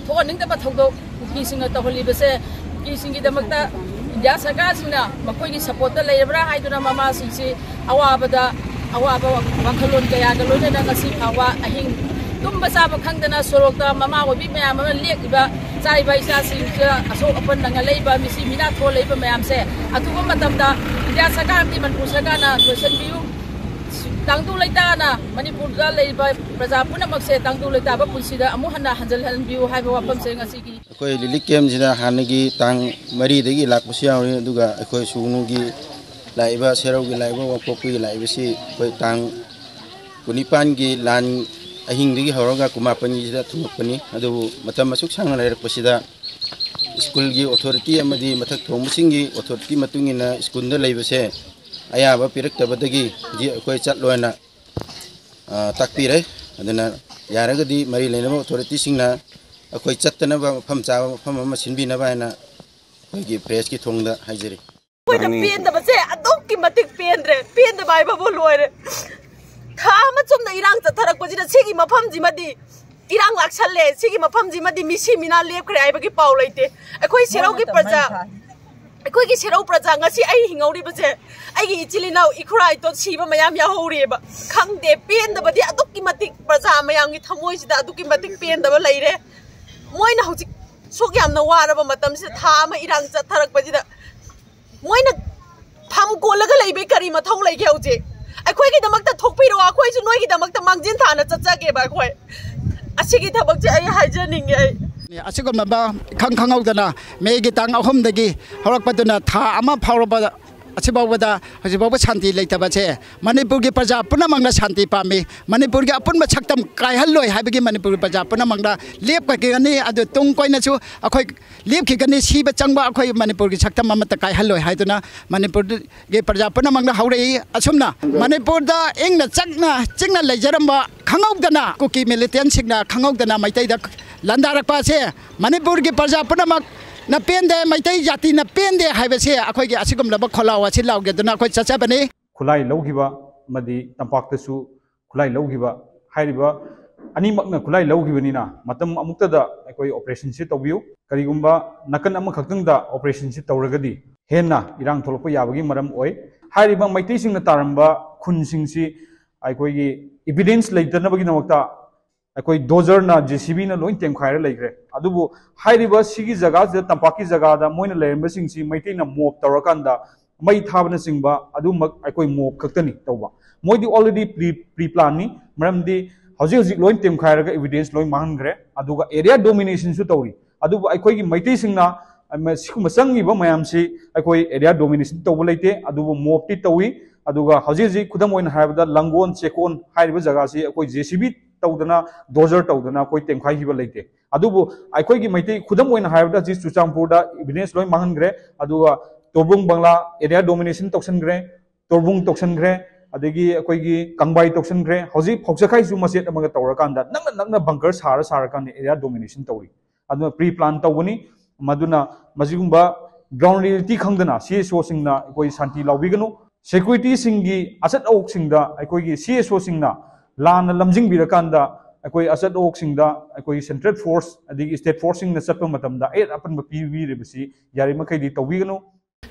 ꯊꯣꯛꯍꯟꯅꯤꯡꯗꯕ ꯊꯧꯗꯣꯛ ꯀꯨꯀꯤꯁꯤꯡꯅ ꯇꯧꯍꯜꯂꯤꯕꯁꯦ, ꯀꯨꯀꯤꯁꯤꯡꯒꯤꯗꯃꯛꯇ ꯏꯟꯗꯤꯌꯥ ꯁꯔꯀꯥꯔꯁꯤꯡꯅ ꯃꯈꯣꯏꯒꯤ ꯁꯄꯣꯔꯠꯇ ꯂꯩꯔꯕ꯭ꯔꯥ ꯍꯥꯏꯗꯨꯅ ꯃꯃꯥꯁꯤꯡꯁꯤ ꯑꯋꯥꯕꯗ, ꯑꯋꯥꯕ ꯋꯥꯈꯜꯂꯣꯟ ꯀꯌꯥꯒ ꯂꯣꯏꯅꯅ ꯉꯁꯤ ꯐꯥꯎꯕ ꯑꯍꯤꯡ ꯇꯨꯝꯕ ꯆꯥꯕ ꯈꯪꯗꯅ ꯁꯣꯔꯣꯛꯇ ꯃꯃꯥ ꯑꯣꯏꯕꯤ ꯃꯌꯥꯝ ꯑꯃ ꯂꯦꯛꯂꯤꯕ, ꯆꯥꯔꯤꯕ ꯏꯆꯥꯁꯤꯡꯁꯤꯗ ꯑꯁꯣꯛ ꯑꯄꯟ ꯅꯪꯍꯜꯂꯛꯏꯕ, ꯃꯤꯁꯤ ꯃꯤꯅꯥ ꯊꯣꯛꯍꯜꯂꯛꯏꯕ ꯃꯌꯥꯝꯁꯦ ꯑꯊꯨꯕ ꯃꯇꯝꯗ ꯏꯟꯗꯤꯌꯥ ꯁꯔꯀꯥꯔ ꯑꯃꯗꯤ ꯃꯅꯤꯄꯨꯔ ꯁꯔꯀꯥꯔꯅ ꯂꯣꯏꯁꯤꯟꯕꯤꯌꯨ꯫ ꯇꯥꯡꯗꯨ ꯂꯩꯇꯥꯅ ꯃꯅꯤꯄꯨꯔꯗ ꯂꯩꯔꯤꯕ ꯄ꯭ꯔꯖꯥ ꯄꯨꯝꯅꯃꯛꯁꯦ ꯇꯥꯡꯗꯨ ꯂꯩꯇꯥꯕ ꯄꯨꯟꯁꯤꯗ ꯑꯃꯨꯛ ꯍꯟꯅ ꯍꯟꯖꯤꯜꯍꯟꯕꯤꯌꯨ ꯍꯥꯏꯕ ꯋꯥꯐꯝꯁꯦ ꯉꯁꯤꯒꯤ ꯑꯩꯈꯣꯏ ꯔꯤꯂꯤꯐ ꯀꯦꯝꯁꯤꯗ ꯍꯥꯟꯅꯒꯤ ꯇꯥꯡ ꯃꯔꯤꯗꯒꯤ ꯂꯥꯛꯄꯁꯨ ꯌꯥꯎꯔꯤ, ꯑꯗꯨꯒ ꯑꯩꯈꯣꯏ ꯁꯨꯒꯅꯨꯒꯤ ꯂꯥꯛꯏꯕ, ꯁꯦꯔꯧꯒꯤ ꯂꯥꯛꯏꯕ, ꯋꯥꯡꯄꯣꯛꯄꯒꯤ ꯂꯥꯛꯏꯕꯁꯤ ꯑꯩꯈꯣꯏ ꯇꯥꯡ ꯀꯨꯟꯅꯤꯄꯥꯟꯒꯤ ꯂꯥꯟ ꯑꯍꯤꯡꯗꯒꯤ ꯍꯧꯔꯒ ꯀꯨꯟꯃꯥꯄꯟꯒꯤꯁꯤꯗ ꯊꯨꯡꯉꯛꯄꯅꯤ꯫ ꯑꯗꯨꯕꯨ ꯃꯇꯝ ꯑꯁꯨꯛ ꯁꯥꯡꯅ ꯂꯩꯔꯛꯄꯁꯤꯗ ꯁ꯭ꯀꯨꯜꯒꯤ ꯑꯣꯊꯣꯔꯤꯇꯤ ꯑꯃꯗꯤ ꯃꯊꯛ ꯊꯣꯡꯕꯁꯤꯡꯒꯤ ꯑꯣꯊꯣꯔꯤꯇꯤ ꯃꯇꯨꯡ ꯏꯟꯅ ꯁ꯭ꯀꯨꯜꯗ ꯂꯩꯕꯁꯦ ꯑꯌꯥꯕ ꯄꯤꯔꯛꯇꯕꯗꯒꯤ ꯍꯧꯖꯤꯛ ꯑꯩꯈꯣꯏ ꯆꯠꯂꯣꯏꯅ, ꯑ, ꯇꯥꯛꯄꯤꯔꯦ꯫ ꯑꯗꯨꯅ ꯌꯥꯔꯒꯗꯤ ꯃꯔꯤ ꯂꯩꯅꯕ ꯑꯣꯊꯣꯔꯤꯇꯤꯁꯤꯡꯅ ꯑꯩꯈꯣꯏ ꯆꯠꯇꯅꯕ ꯃꯐꯝ ꯆꯥꯕ ꯃꯐꯝ ꯑꯃ ꯁꯤꯟꯕꯤꯅꯕ ꯍꯥꯏꯅ ꯑꯩꯈꯣꯏꯒꯤ ꯄ꯭ꯔꯦꯁꯀꯤ ꯊꯣꯡꯗ ꯍꯥꯏꯖꯔꯤ꯫ ꯑꯩꯈꯣꯏꯅ ꯍꯥꯏꯅꯤꯡꯉꯤ꯫ ꯄꯦꯟꯗꯕꯁꯦ ꯑꯗꯨꯛꯀꯤ ꯃꯇꯤꯛ ꯄꯦꯟꯗ꯭ꯔꯦ, ꯄꯦꯟꯗꯕ ꯍꯥꯏꯕꯕꯨ ꯂꯣꯏꯔꯦ꯫ ꯊꯥ ꯑꯃ ꯆꯨꯝꯅ ꯏꯔꯥꯡ ꯆꯠꯊꯔꯛꯄꯁꯤꯗ ꯁꯤꯒꯤ ꯃꯐꯝꯁꯤꯃꯗꯤ, ꯏꯔꯥꯡ ꯂꯥꯛꯁꯜꯂꯦ, ꯁꯤꯒꯤ ꯃꯐꯝꯁꯤꯃꯗꯤ ꯃꯤꯁꯤ ꯃꯤꯅꯥ ꯂꯦꯞꯈ꯭ꯔꯦ ꯍꯥꯏꯕꯒꯤ ꯄꯥꯎ ꯂꯩꯇꯦ꯫ ꯑꯩꯈꯣꯏ ꯁꯦꯔꯧꯒꯤ ꯄ꯭ꯔꯖꯥ, ꯑꯩꯈꯣꯏꯒꯤ ꯁꯦꯔꯧ ꯄ꯭ꯔꯖꯥ ꯉꯁꯤ ꯑꯩ ꯍꯤꯡꯍꯧꯔꯤꯕꯁꯦ ꯑꯩꯒꯤ ꯏꯆꯤꯜ ꯏꯅꯥꯎ ꯏꯈꯨꯔꯥ ꯏꯇꯣꯟ ꯁꯤꯕ ꯃꯌꯥꯝ ꯌꯥꯎꯍꯧꯔꯤꯑꯕ꯫ ꯈꯪꯗꯦ, ꯄꯦꯟꯗꯕꯗꯤ ꯑꯗꯨꯛꯀꯤ ꯃꯇꯤꯛ ꯄ꯭ꯔꯖꯥ ꯃꯌꯥꯝꯒꯤ ꯊꯃꯣꯏꯁꯤꯗ ꯑꯗꯨꯛꯀꯤ ꯃꯇꯤꯛ ꯄꯦꯟꯗꯕ ꯂꯩꯔꯦ꯫ ꯃꯣꯏꯅ ꯍꯧꯖꯤꯛ ꯁꯨꯛ ꯌꯥꯝꯅ ꯋꯥꯔꯕ ꯃꯇꯝꯁꯤꯗ ꯊꯥ ꯑꯃ ꯏꯔꯥꯡ ꯆꯠꯊꯔꯛꯄꯁꯤꯗ ꯃꯣꯏꯅ ꯐꯝ ꯀꯣꯜꯂꯒ ꯂꯩꯕꯩ ꯀꯔꯤ ꯃꯊꯧ ꯂꯩꯒꯦ ꯍꯧꯖꯤꯛ? ꯑꯩꯈꯣꯏꯒꯤꯗꯃꯛꯇ ꯊꯣꯛꯄꯤꯔꯛꯑꯣ, ꯑꯩꯈꯣꯏꯁꯨ ꯅꯣꯏꯒꯤꯗꯃꯛꯇ ꯃꯥꯡꯖꯤꯟ ꯊꯥꯅ ꯆꯠꯆꯒꯦꯕ꯫ ꯑꯩꯈꯣꯏ ꯑꯁ ꯁꯤꯒꯤ ꯊꯕꯛꯁꯦ ꯑꯩ ꯍꯥꯏꯖꯅꯤꯡꯉꯦ꯫ ꯑꯩ ꯑꯁꯤꯒꯨꯝꯂꯕ ꯏꯈꯪ ꯈꯪꯍꯧꯗꯅ ꯃꯦꯒꯤ ꯇꯥꯡ ꯑꯍꯨꯝꯗꯒꯤ ꯍꯧꯔꯛꯄꯗꯨꯅ ꯊꯥ ꯑꯃ ꯐꯥꯎꯔꯕ ꯑꯁꯤꯐꯥꯎꯕꯗ ꯍꯧꯖꯤꯛꯐꯥꯎꯕ ꯁꯥꯟꯇꯤ ꯂꯩꯇꯕꯁꯦ ꯃꯅꯤꯄꯨꯔꯒꯤ ꯄ꯭ꯔꯖꯥ ꯄꯨꯝꯅꯃꯛꯅ ꯁꯥꯟꯇꯤ ꯄꯥꯝꯃꯤ꯫ ꯃꯅꯤꯄꯨꯔꯒꯤ ꯑꯄꯨꯟꯕ ꯁꯛꯇꯝ ꯀꯥꯏꯍꯜꯂꯣꯏ ꯍꯥꯏꯕꯒꯤ ꯃꯅꯤꯄꯨꯔꯒꯤ ꯄ꯭ꯔꯖꯥ ꯄꯨꯝꯅꯃꯛꯅ ꯂꯦꯞꯀꯅꯤ꯫ ꯑꯗꯨ ꯇꯨꯡ ꯀꯣꯏꯅꯁꯨ ꯑꯩꯈꯣꯏ ꯂꯦꯞꯈꯤꯒꯅꯤ꯫ ꯁꯤꯕ ꯆꯪꯕ ꯑꯩꯈꯣꯏ ꯃꯅꯤꯄꯨꯔꯒꯤ ꯁꯛꯇꯝ ꯑꯃꯠꯇ ꯀꯥꯏꯍꯜꯂꯣꯏ ꯍꯥꯏꯗꯨꯅ ꯃꯅꯤꯄꯨꯔꯒꯤ ꯄ꯭ꯔꯖꯥ ꯄꯨꯝꯅꯃꯛꯅ ꯍꯧꯔꯛꯏ꯫ ꯑꯁꯨꯝꯅ ꯃꯅꯤꯄꯨꯔꯗ ꯏꯪꯅ ꯆꯛꯅ ꯆꯤꯛꯅ ꯂꯩꯖꯔꯝꯕ ꯈꯪꯍꯧꯗꯅ ꯀꯨꯀꯤ ꯃꯤꯂꯤꯇꯦꯟꯁꯤꯡꯅ ꯈꯪꯍꯧꯗꯅ ꯃꯩꯇꯩꯗ ꯂꯥꯟꯗꯥꯔꯛꯄ ꯑꯁꯦ ꯃꯅꯤꯄꯨꯔꯒꯤ ꯄ꯭ꯔꯖꯥ ꯄꯨꯝꯅꯃꯛꯅ ꯄꯦꯟꯗꯦ, ꯃꯩꯇꯩ ꯖꯥꯇꯤꯅ ꯄꯦꯟꯗꯦ ꯍꯥꯏꯕꯁꯦ ꯑꯩꯈꯣꯏꯒꯤ ꯑꯁꯤꯒꯨꯝꯂꯕ ꯈꯣꯜꯂꯥꯎ ꯑꯁꯤ ꯂꯥꯎꯒꯦꯗꯨꯅ ꯑꯩꯈꯣꯏ ꯆꯠꯆꯕꯅꯤ꯫ ꯈꯨꯠꯂꯥꯏ ꯂꯧꯈꯤꯕ ꯑꯃꯗꯤ ꯇꯝꯄꯥꯛꯇꯁꯨ ꯈꯨꯠꯂꯥꯏ ꯂꯧꯈꯤꯕ ꯍꯥꯏꯔꯤꯕ ꯑꯅꯤꯃꯛꯅ ꯈꯨꯠꯂꯥꯏ ꯂꯧꯈꯤꯕꯅꯤꯅ ꯃꯇꯝ ꯑꯃꯨꯛꯇꯗ ꯑꯩꯈꯣꯏ ꯑꯣꯄꯔꯦꯁꯟꯁꯤ ꯇꯧꯕꯤꯌꯨ꯫ ꯀꯔꯤꯒꯨꯝꯕ ꯅꯥꯀꯟ ꯑꯃꯈꯛꯇꯪꯗ ꯑꯣꯄꯔꯦꯁꯟꯁꯤ ꯇꯧꯔꯒꯗꯤ ꯍꯦꯟꯅ ꯏꯔꯥꯡ ꯊꯣꯛꯂꯛꯄ ꯌꯥꯕꯒꯤ ꯃꯔꯝ ꯑꯣꯏ꯫ ꯍꯥꯏꯔꯤꯕ ꯃꯩꯇꯩꯁꯤꯡꯅ ꯇꯥꯔꯝꯕ ꯈꯨꯟꯁꯤꯡꯁꯤ ꯑꯩꯈꯣꯏꯒꯤ ꯏꯚꯤꯗꯦꯟꯁ ꯂꯩꯇꯅꯕꯒꯤꯗꯃꯛꯇ ꯑꯩꯈꯣꯏ ꯗꯣꯖꯔꯅ, ꯖꯦ ꯁꯤ ꯕꯤꯅ ꯂꯣꯏ ꯇꯦꯝꯈꯥꯏꯔ ꯂꯩꯈ꯭ꯔꯦ꯫ ꯑꯗꯨꯕꯨ ꯍꯥꯏꯔꯤꯕ ꯁꯤꯒꯤ ꯖꯒꯥꯁꯤꯗ, ꯇꯝꯄꯥꯛꯀꯤ ꯖꯒꯥꯗ ꯃꯣꯏꯅ ꯂꯩꯔꯝꯕꯁꯤꯡꯁꯤ ꯃꯩꯇꯩꯅ ꯃꯣꯞ ꯇꯧꯔꯀꯥꯟꯗ ꯃꯩ ꯊꯥꯕꯅꯆꯤꯡꯕ ꯑꯗꯨꯃꯛ ꯑꯩꯈꯣꯏ ꯃꯣꯞ ꯈꯛꯇꯅꯤ ꯇꯧꯕ꯫ ꯃꯣꯏꯗꯤ already pre, pre planꯅꯤ꯫ ꯃꯔꯝꯗꯤ ꯍꯧꯖꯤꯛ ꯍꯧꯖꯤꯛ ꯂꯣꯏ ꯇꯦꯝꯈꯥꯏꯔꯒ ꯏꯚꯤꯗꯦꯟꯁ ꯂꯣꯏ ꯃꯥꯡꯍꯟꯈ꯭ꯔꯦ꯫ ꯑꯗꯨꯒ ꯑꯦꯔꯤꯌꯥ ꯗꯣꯃꯤꯅꯦꯁꯟꯁꯨ ꯇꯧꯔꯤ꯫ ꯑꯗꯨꯕꯨ ꯑꯩꯈꯣꯏꯒꯤ ꯃꯩꯇꯩꯁꯤꯡꯅ, ꯑꯃ, ꯁꯤꯒꯨꯝꯕ ꯆꯪꯉꯤꯕ ꯃꯌꯥꯝꯁꯤ ꯑꯩꯈꯣꯏ ꯑꯦꯔꯤꯌꯥ ꯗꯣꯃꯤꯅꯦꯁꯟ ꯇꯧꯕ ꯂꯩꯇꯦ꯫ ꯑꯗꯨꯕꯨ ꯃꯣꯞꯇꯤ ꯇꯧꯏ꯫ ꯑꯗꯨꯒ ꯍꯧꯖꯤꯛ ꯍꯧꯖꯤꯛ ꯈꯨꯗꯝ ꯑꯣꯏꯅ ꯍꯥꯏꯔꯕꯗ ꯂꯥꯡꯒꯣꯜ, ꯆꯦꯛꯀꯣꯟ ꯍꯥꯏꯔꯤꯕ ꯖꯒꯥꯁꯤ ꯑꯩꯈꯣꯏ ꯖꯦ ꯁꯤ ꯕꯤ ꯇꯧꯗꯅ, ꯗꯣꯖꯔ ꯇꯧꯗꯅ ꯑꯩꯈꯣꯏ ꯇꯦꯝꯈꯥꯏꯈꯤꯕ ꯂꯩꯇꯦ꯫ ꯑꯗꯨꯕꯨ ꯑꯩꯈꯣꯏꯒꯤ ꯃꯩꯇꯩ, ꯈꯨꯗꯝ ꯑꯣꯏꯅ ꯍꯥꯏꯔꯕꯗ ꯍꯧꯖꯤꯛ ꯆꯨꯔꯆꯥꯟꯄꯨꯔꯗ ꯏꯚꯤꯗꯦꯟꯁ ꯂꯣꯏ ꯃꯥꯡꯍꯟꯈ꯭ꯔꯦ꯫ ꯑꯗꯨꯒ ꯇꯣꯔꯕꯨꯡ ꯕꯪꯂꯥ ꯑꯦꯔꯤꯌꯥ ꯗꯣꯃꯤꯅꯦꯁꯟ ꯇꯧꯁꯟꯈ꯭ꯔꯦ, ꯇꯣꯔꯕꯨꯡ ꯇꯧꯁꯟꯈ꯭ꯔꯦ, ꯑꯗꯒꯤ ꯑꯩꯈꯣꯏꯒꯤ ꯀꯪꯕꯥꯏ ꯇꯧꯁꯟꯈ꯭ꯔꯦ꯫ ꯍꯧꯖꯤꯛ ꯐꯧꯆꯈꯥꯏꯁꯨ ꯃꯆꯦꯠ ꯑꯃꯒ ꯇꯧꯔꯀꯥꯟꯗ ꯅꯛꯅ ꯅꯛꯅ ꯕꯪꯀꯔ ꯁꯥꯔ ꯁꯥꯔꯀꯥꯟꯗ ꯑꯦꯔꯤꯌꯥ ꯗꯣꯃꯤꯅꯦꯁꯟ ꯇꯧꯔꯤ꯫ ꯑꯗꯨꯅ ꯄ꯭ꯔꯤ ꯄ꯭ꯂꯥꯟ ꯇꯧꯕꯅꯤ꯫ ꯃꯗꯨꯅ ꯃꯁꯤꯒꯨꯝꯕ ꯒ꯭ꯔꯥꯎꯟ ꯔꯤꯌꯦꯂꯤꯇꯤ ꯈꯪꯗꯅ ꯁꯤ ꯑꯦꯁ ꯑꯣꯁꯤꯡꯅ ꯑꯩꯈꯣꯏ ꯁꯥꯟꯇꯤ ꯂꯥꯎꯕꯤꯒꯅꯨ꯫ ꯁꯦꯀ꯭ꯌꯨꯔꯤꯇꯤꯁꯤꯡꯒꯤ ꯑꯆꯠ ꯑꯋꯣꯛꯁꯤꯡꯗ ꯑꯩꯈꯣꯏꯒꯤ ꯁꯤ ꯑꯦꯁ ꯑꯣꯁꯤꯡꯅ ꯂꯥꯟꯅ ꯂꯝꯖꯤꯡꯕꯤꯔꯀꯥꯟꯗ ꯑꯩꯈꯣꯏ ꯑꯆꯠ ꯑꯋꯣꯛꯁꯤꯡꯗ ꯑꯩꯈꯣꯏꯒꯤ ꯁꯦꯟꯇ꯭ꯔꯦꯜ ꯐꯣꯔꯁ ꯑꯗꯒꯤ ꯁ꯭ꯇꯦꯠ ꯐꯣꯔꯁꯁꯤꯡꯅ ꯆꯠꯄ ꯃꯇꯝꯗ ꯑꯌꯦꯠ ꯑꯄꯟꯕ ꯄꯤꯕꯤꯔꯤꯕꯁꯤ ꯌꯥꯔꯤꯃꯈꯩꯗꯤ ꯇꯧꯕꯤꯒꯅꯨ꯫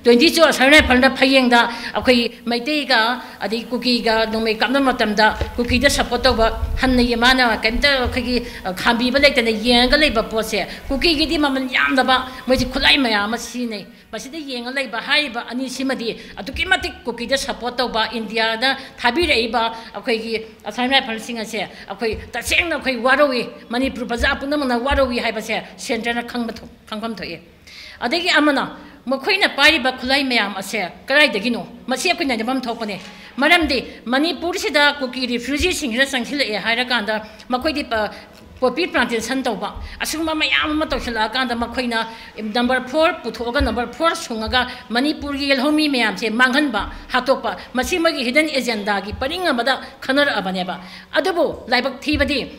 ꯇ꯭ꯋꯦꯟꯇꯤ ꯇꯨ ꯑꯁꯥꯝ ꯔꯥꯏꯐꯜꯅ ꯐꯌꯦꯡꯗ ꯑꯩꯈꯣꯏ ꯃꯩꯇꯩꯒ ꯑꯗꯩ ꯀꯨꯀꯤꯒ ꯅꯣꯡꯃꯩ ꯀꯥꯞꯅꯕ ꯃꯇꯝꯗ ꯀꯨꯀꯤꯗ ꯁꯞꯄꯣꯔꯠ ꯇꯧꯕ ꯍꯟꯅ ꯃꯥꯅ ꯀꯩꯝꯇ ꯑꯩꯈꯣꯏꯒꯤ, ꯑ, ꯈꯥꯝꯕꯤꯕ ꯂꯩꯇꯅ ꯌꯦꯡꯉꯒ ꯂꯩꯕ ꯄꯣꯠꯁꯦ, ꯀꯨꯀꯤꯒꯤꯗꯤ ꯃꯃꯜ ꯌꯥꯝꯗꯕ, ꯃꯣꯏꯁꯤ ꯈꯨꯠꯂꯥꯏ ꯃꯌꯥꯝ ꯑꯃ ꯁꯤꯖꯤꯟꯅꯩ꯫ ꯃꯁꯤꯗ ꯌꯦꯡꯉ ꯂꯩꯕ ꯍꯥꯏꯔꯤꯕ ꯑꯅꯤꯁꯤꯃꯗꯤ ꯑꯗꯨꯛꯀꯤ ꯃꯇꯤꯛ ꯀꯨꯀꯤꯗ ꯁꯞꯄꯣꯔꯠ ꯇꯧꯕ, ꯏꯟꯗꯤꯌꯥꯗ ꯊꯥꯕꯤꯔꯛꯏꯕ ꯑꯩꯈꯣꯏꯒꯤ ꯑꯁꯥꯝ ꯔꯥꯏꯐꯜꯁꯤꯡ ꯑꯁꯦ ꯑꯩꯈꯣꯏ ꯇꯁꯦꯡꯅ ꯑꯩꯈꯣꯏ ꯋꯥꯔꯧꯏ, ꯃꯅꯤꯄꯨꯔ ꯄ꯭ꯔꯖꯥ ꯄꯨꯝꯅꯃꯛꯅ ꯋꯥꯔꯧꯏ ꯍꯥꯏꯕꯁꯦ ꯁꯦꯟꯇꯔꯅ ꯈꯪꯕ ꯊꯣꯛ-, ꯈꯪꯐꯝ ꯊꯣꯛꯏ꯫ ꯑꯗꯒꯤ ꯑꯃꯅ, ꯃꯈꯣꯏꯅ ꯄꯥꯏꯔꯤꯕ ꯈꯨꯠꯂꯥꯏ ꯃꯌꯥꯝ ꯑꯁꯦ ꯀꯗꯥꯏꯗꯒꯤꯅꯣ? ꯃꯁꯤ ꯑꯩꯈꯣꯏ ꯅꯩꯅꯐꯝ ꯊꯣꯛꯄꯅꯤ꯫ ꯃꯔꯝꯗꯤ ꯃꯅꯤꯄꯨꯔꯁꯤꯗ ꯀꯨꯀꯤ ꯔꯤꯐ꯭ꯌꯨꯖꯤꯁꯤꯡꯁꯤꯅ ꯆꯪꯁꯤꯜꯂꯛꯑꯦ ꯍꯥꯏꯔꯀꯥꯟꯗ ꯃꯈꯣꯏꯗꯤ ꯄ-, ꯄꯣꯄꯤ ꯄ꯭ꯂꯥꯟꯇꯦꯁꯟ ꯇꯧꯕ, ꯑꯁꯤꯒꯨꯝꯕ ꯃꯌꯥꯝ ꯑꯃ ꯇꯧꯁꯤꯜꯂꯛꯑꯀꯥꯟꯗ ꯃꯈꯣꯏꯅ ꯅꯝꯕꯔ ꯐꯣꯔ ꯄꯨꯊꯣꯛꯑꯒ ꯅꯝꯕꯔ ꯐꯣꯔ ꯁꯨꯡꯉꯒ ꯃꯅꯤꯄꯨꯔꯒꯤ ꯌꯦꯜꯍꯧꯃꯤ ꯃꯌꯥꯝꯁꯦ ꯃꯥꯡꯍꯟꯕ, ꯍꯥꯠꯇꯣꯛꯄ, ꯃꯁꯤ ꯃꯣꯏꯒꯤ ꯍꯤꯗꯟ ꯑꯦꯖꯦꯟꯗꯥꯒꯤ ꯄꯔꯤꯡ ꯑꯃꯗ ꯈꯟꯅꯔꯛꯑꯕꯅꯦꯕ꯫ ꯑꯗꯨꯕꯨ ꯂꯥꯏꯕꯛ ꯊꯤꯕꯗꯤ,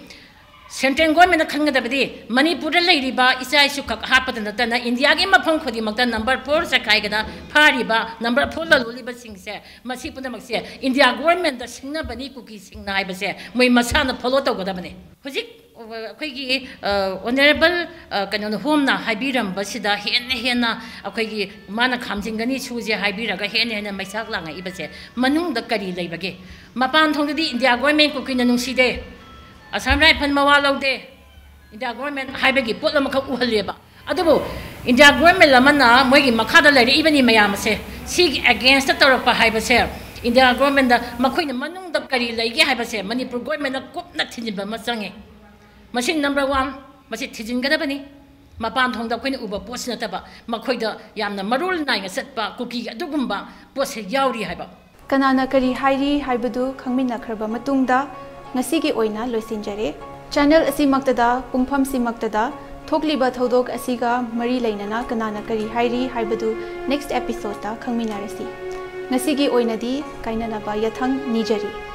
ꯁꯦꯟꯇ꯭ꯔꯦꯜ ꯒꯣꯔꯃꯦꯟꯅ ꯈꯟꯒꯗꯕꯗꯤ ꯃꯅꯤꯄꯨꯔꯗ ꯂꯩꯔꯤꯕ ꯏꯆꯥ ꯏꯁꯨ ꯈꯛ ꯍꯥꯠꯄꯗ ꯅꯠꯇꯅ ꯏꯟꯗꯤꯌꯥꯒꯤ ꯃꯐꯝ ꯈꯨꯗꯤꯡꯃꯛꯇ ꯅꯝꯕꯔ ꯐꯣꯔ ꯆꯈꯥꯏꯗꯅ ꯐꯥꯔꯤꯕ, ꯅꯝꯕꯔ ꯐꯣꯔ ꯂꯂꯣꯜꯂꯤꯕꯁꯤꯡꯁꯦ, ꯃꯁꯤ ꯄꯨꯝꯅꯃꯛꯁꯦ ꯏꯟꯗꯤꯌꯥ ꯒꯣꯔꯃꯦꯟꯗ ꯁꯤꯡꯅꯕꯅꯤ ꯀꯨꯀꯤꯁꯤꯡꯅ ꯍꯥꯏꯕꯁꯦ ꯃꯣꯏ ꯃꯁꯥꯅ ꯐꯣꯂꯣ ꯇꯧꯒꯗꯕꯅꯤ꯫ ꯍꯧꯖꯤꯛ ꯑꯩꯈꯣꯏꯒꯤ, ꯑ, ꯑꯣꯅꯔꯦꯕꯜ, ꯑ, ꯀꯩꯅꯣꯅ, ꯍꯣꯝꯅ ꯍꯥꯏꯕꯤꯔꯝꯕꯁꯤꯗ ꯍꯦꯟꯅ ꯍꯦꯟꯅ ꯑꯩꯈꯣꯏꯒꯤ ꯃꯥꯅ ꯈꯥꯝꯖꯤꯟꯒꯅꯤ ꯁꯨꯁꯦ ꯍꯥꯏꯕꯤꯔꯒ ꯍꯦꯟꯅ ꯍꯦꯟꯅ ꯃꯩꯁꯥꯛ ꯂꯥꯡꯉꯛꯏꯕꯁꯦ ꯃꯅꯨꯡꯗ ꯀꯔꯤ ꯂꯩꯕꯒꯦ? ꯃꯄꯥꯟ ꯊꯣꯡꯗꯗꯤ ꯏꯟꯗꯤꯌꯥ ꯒꯣꯔꯃꯦꯟ ꯀꯨꯀꯤꯅ ꯅꯨꯡꯁꯤꯗꯦ, ꯑꯁꯥꯝ ꯔꯥꯏꯐꯜ ꯃꯋꯥ ꯂꯧꯗꯦ, ꯏꯟꯗꯤꯌꯥ ꯒꯣꯔꯃꯦꯟ ꯍꯥꯏꯕꯒꯤ ꯄꯣꯠ ꯑꯃꯈꯛ ꯎꯍꯜꯂꯦꯕ꯫ ꯑꯗꯨꯕꯨ ꯏꯟꯗꯤꯌꯥ ꯒꯣꯔꯃꯦꯟ ꯑꯃꯅ ꯃꯣꯏꯒꯤ ꯃꯈꯥꯗ ꯂꯩꯔꯛꯏꯕꯅꯤ ꯃꯌꯥꯝ ꯑꯁꯦ, ꯁꯤꯒꯤ ꯑꯦꯒꯦꯟꯁꯇ ꯇꯧꯔꯛꯄ ꯍꯥꯏꯕꯁꯦ, ꯏꯟꯗꯤꯌꯥ ꯒꯣꯔꯃꯦꯟꯗ ꯃꯈꯣꯏꯅ ꯃꯅꯨꯡꯗ ꯀꯔꯤ ꯂꯩꯒꯦ ꯍꯥꯏꯕꯁꯦ ꯃꯅꯤꯄꯨꯔ ꯒꯣꯔꯃꯦꯟꯅ ꯀꯨꯞꯅ ꯊꯤꯖꯤꯟꯕ ꯑꯃ ꯆꯪꯉꯤ꯫ ꯃꯁꯤ ꯅꯝꯕꯔ ꯋꯥꯟ, ꯃꯁꯤ ꯊꯤꯖꯤꯟꯒꯗꯕꯅꯤ꯫ ꯃꯄꯥꯟ ꯊꯣꯡꯗ ꯑꯩꯈꯣꯏꯅ ꯎꯕ ꯄꯣꯠꯁꯤ ꯅꯠꯇꯕ, ꯃꯈꯣꯏꯗ ꯌꯥꯝꯅ ꯃꯔꯣꯜ ꯅꯥꯏꯅ ꯆꯠꯄ ꯀꯨꯀꯤꯒꯤ ꯑꯗꯨꯒꯨꯝꯕ ꯄꯣꯠꯁꯦ ꯌꯥꯎꯔꯤ ꯍꯥꯏꯕ꯫ ꯀꯅꯥꯅ ꯀꯔꯤ ꯍꯥꯏꯔꯤ ꯍꯥꯏꯕꯗꯨ ꯈꯪꯃꯤꯟꯅꯈ꯭ꯔꯕ ꯃꯇꯨꯡꯗ, ꯉꯁꯤꯒꯤ ꯑꯣꯏꯅ ꯂꯣꯏꯁꯤꯟꯖꯔꯦ꯫ ꯆꯦꯅꯦꯜ ꯑꯁꯤꯃꯛꯇꯗ, ꯄꯨꯡꯐꯝꯁꯤꯃꯛꯇꯗ ꯊꯣꯛꯂꯤꯕ ꯊꯧꯗꯣꯛ ꯑꯁꯤꯒ ꯃꯔꯤ ꯂꯩꯅꯅ ꯀꯅꯥꯅ ꯀꯔꯤ ꯍꯥꯏꯔꯤ ꯍꯥꯏꯕꯗꯨ ꯅꯦꯛꯁ ꯑꯦꯄꯤꯁꯣꯗꯇ ꯈꯪꯃꯤꯟꯅꯔꯁꯤ꯫ ꯉꯁꯤꯒꯤ ꯑꯣꯏꯅꯗꯤ ꯀꯥꯏꯅꯅꯕ ꯌꯥꯊꯪ ꯅꯤꯖꯔꯤ꯫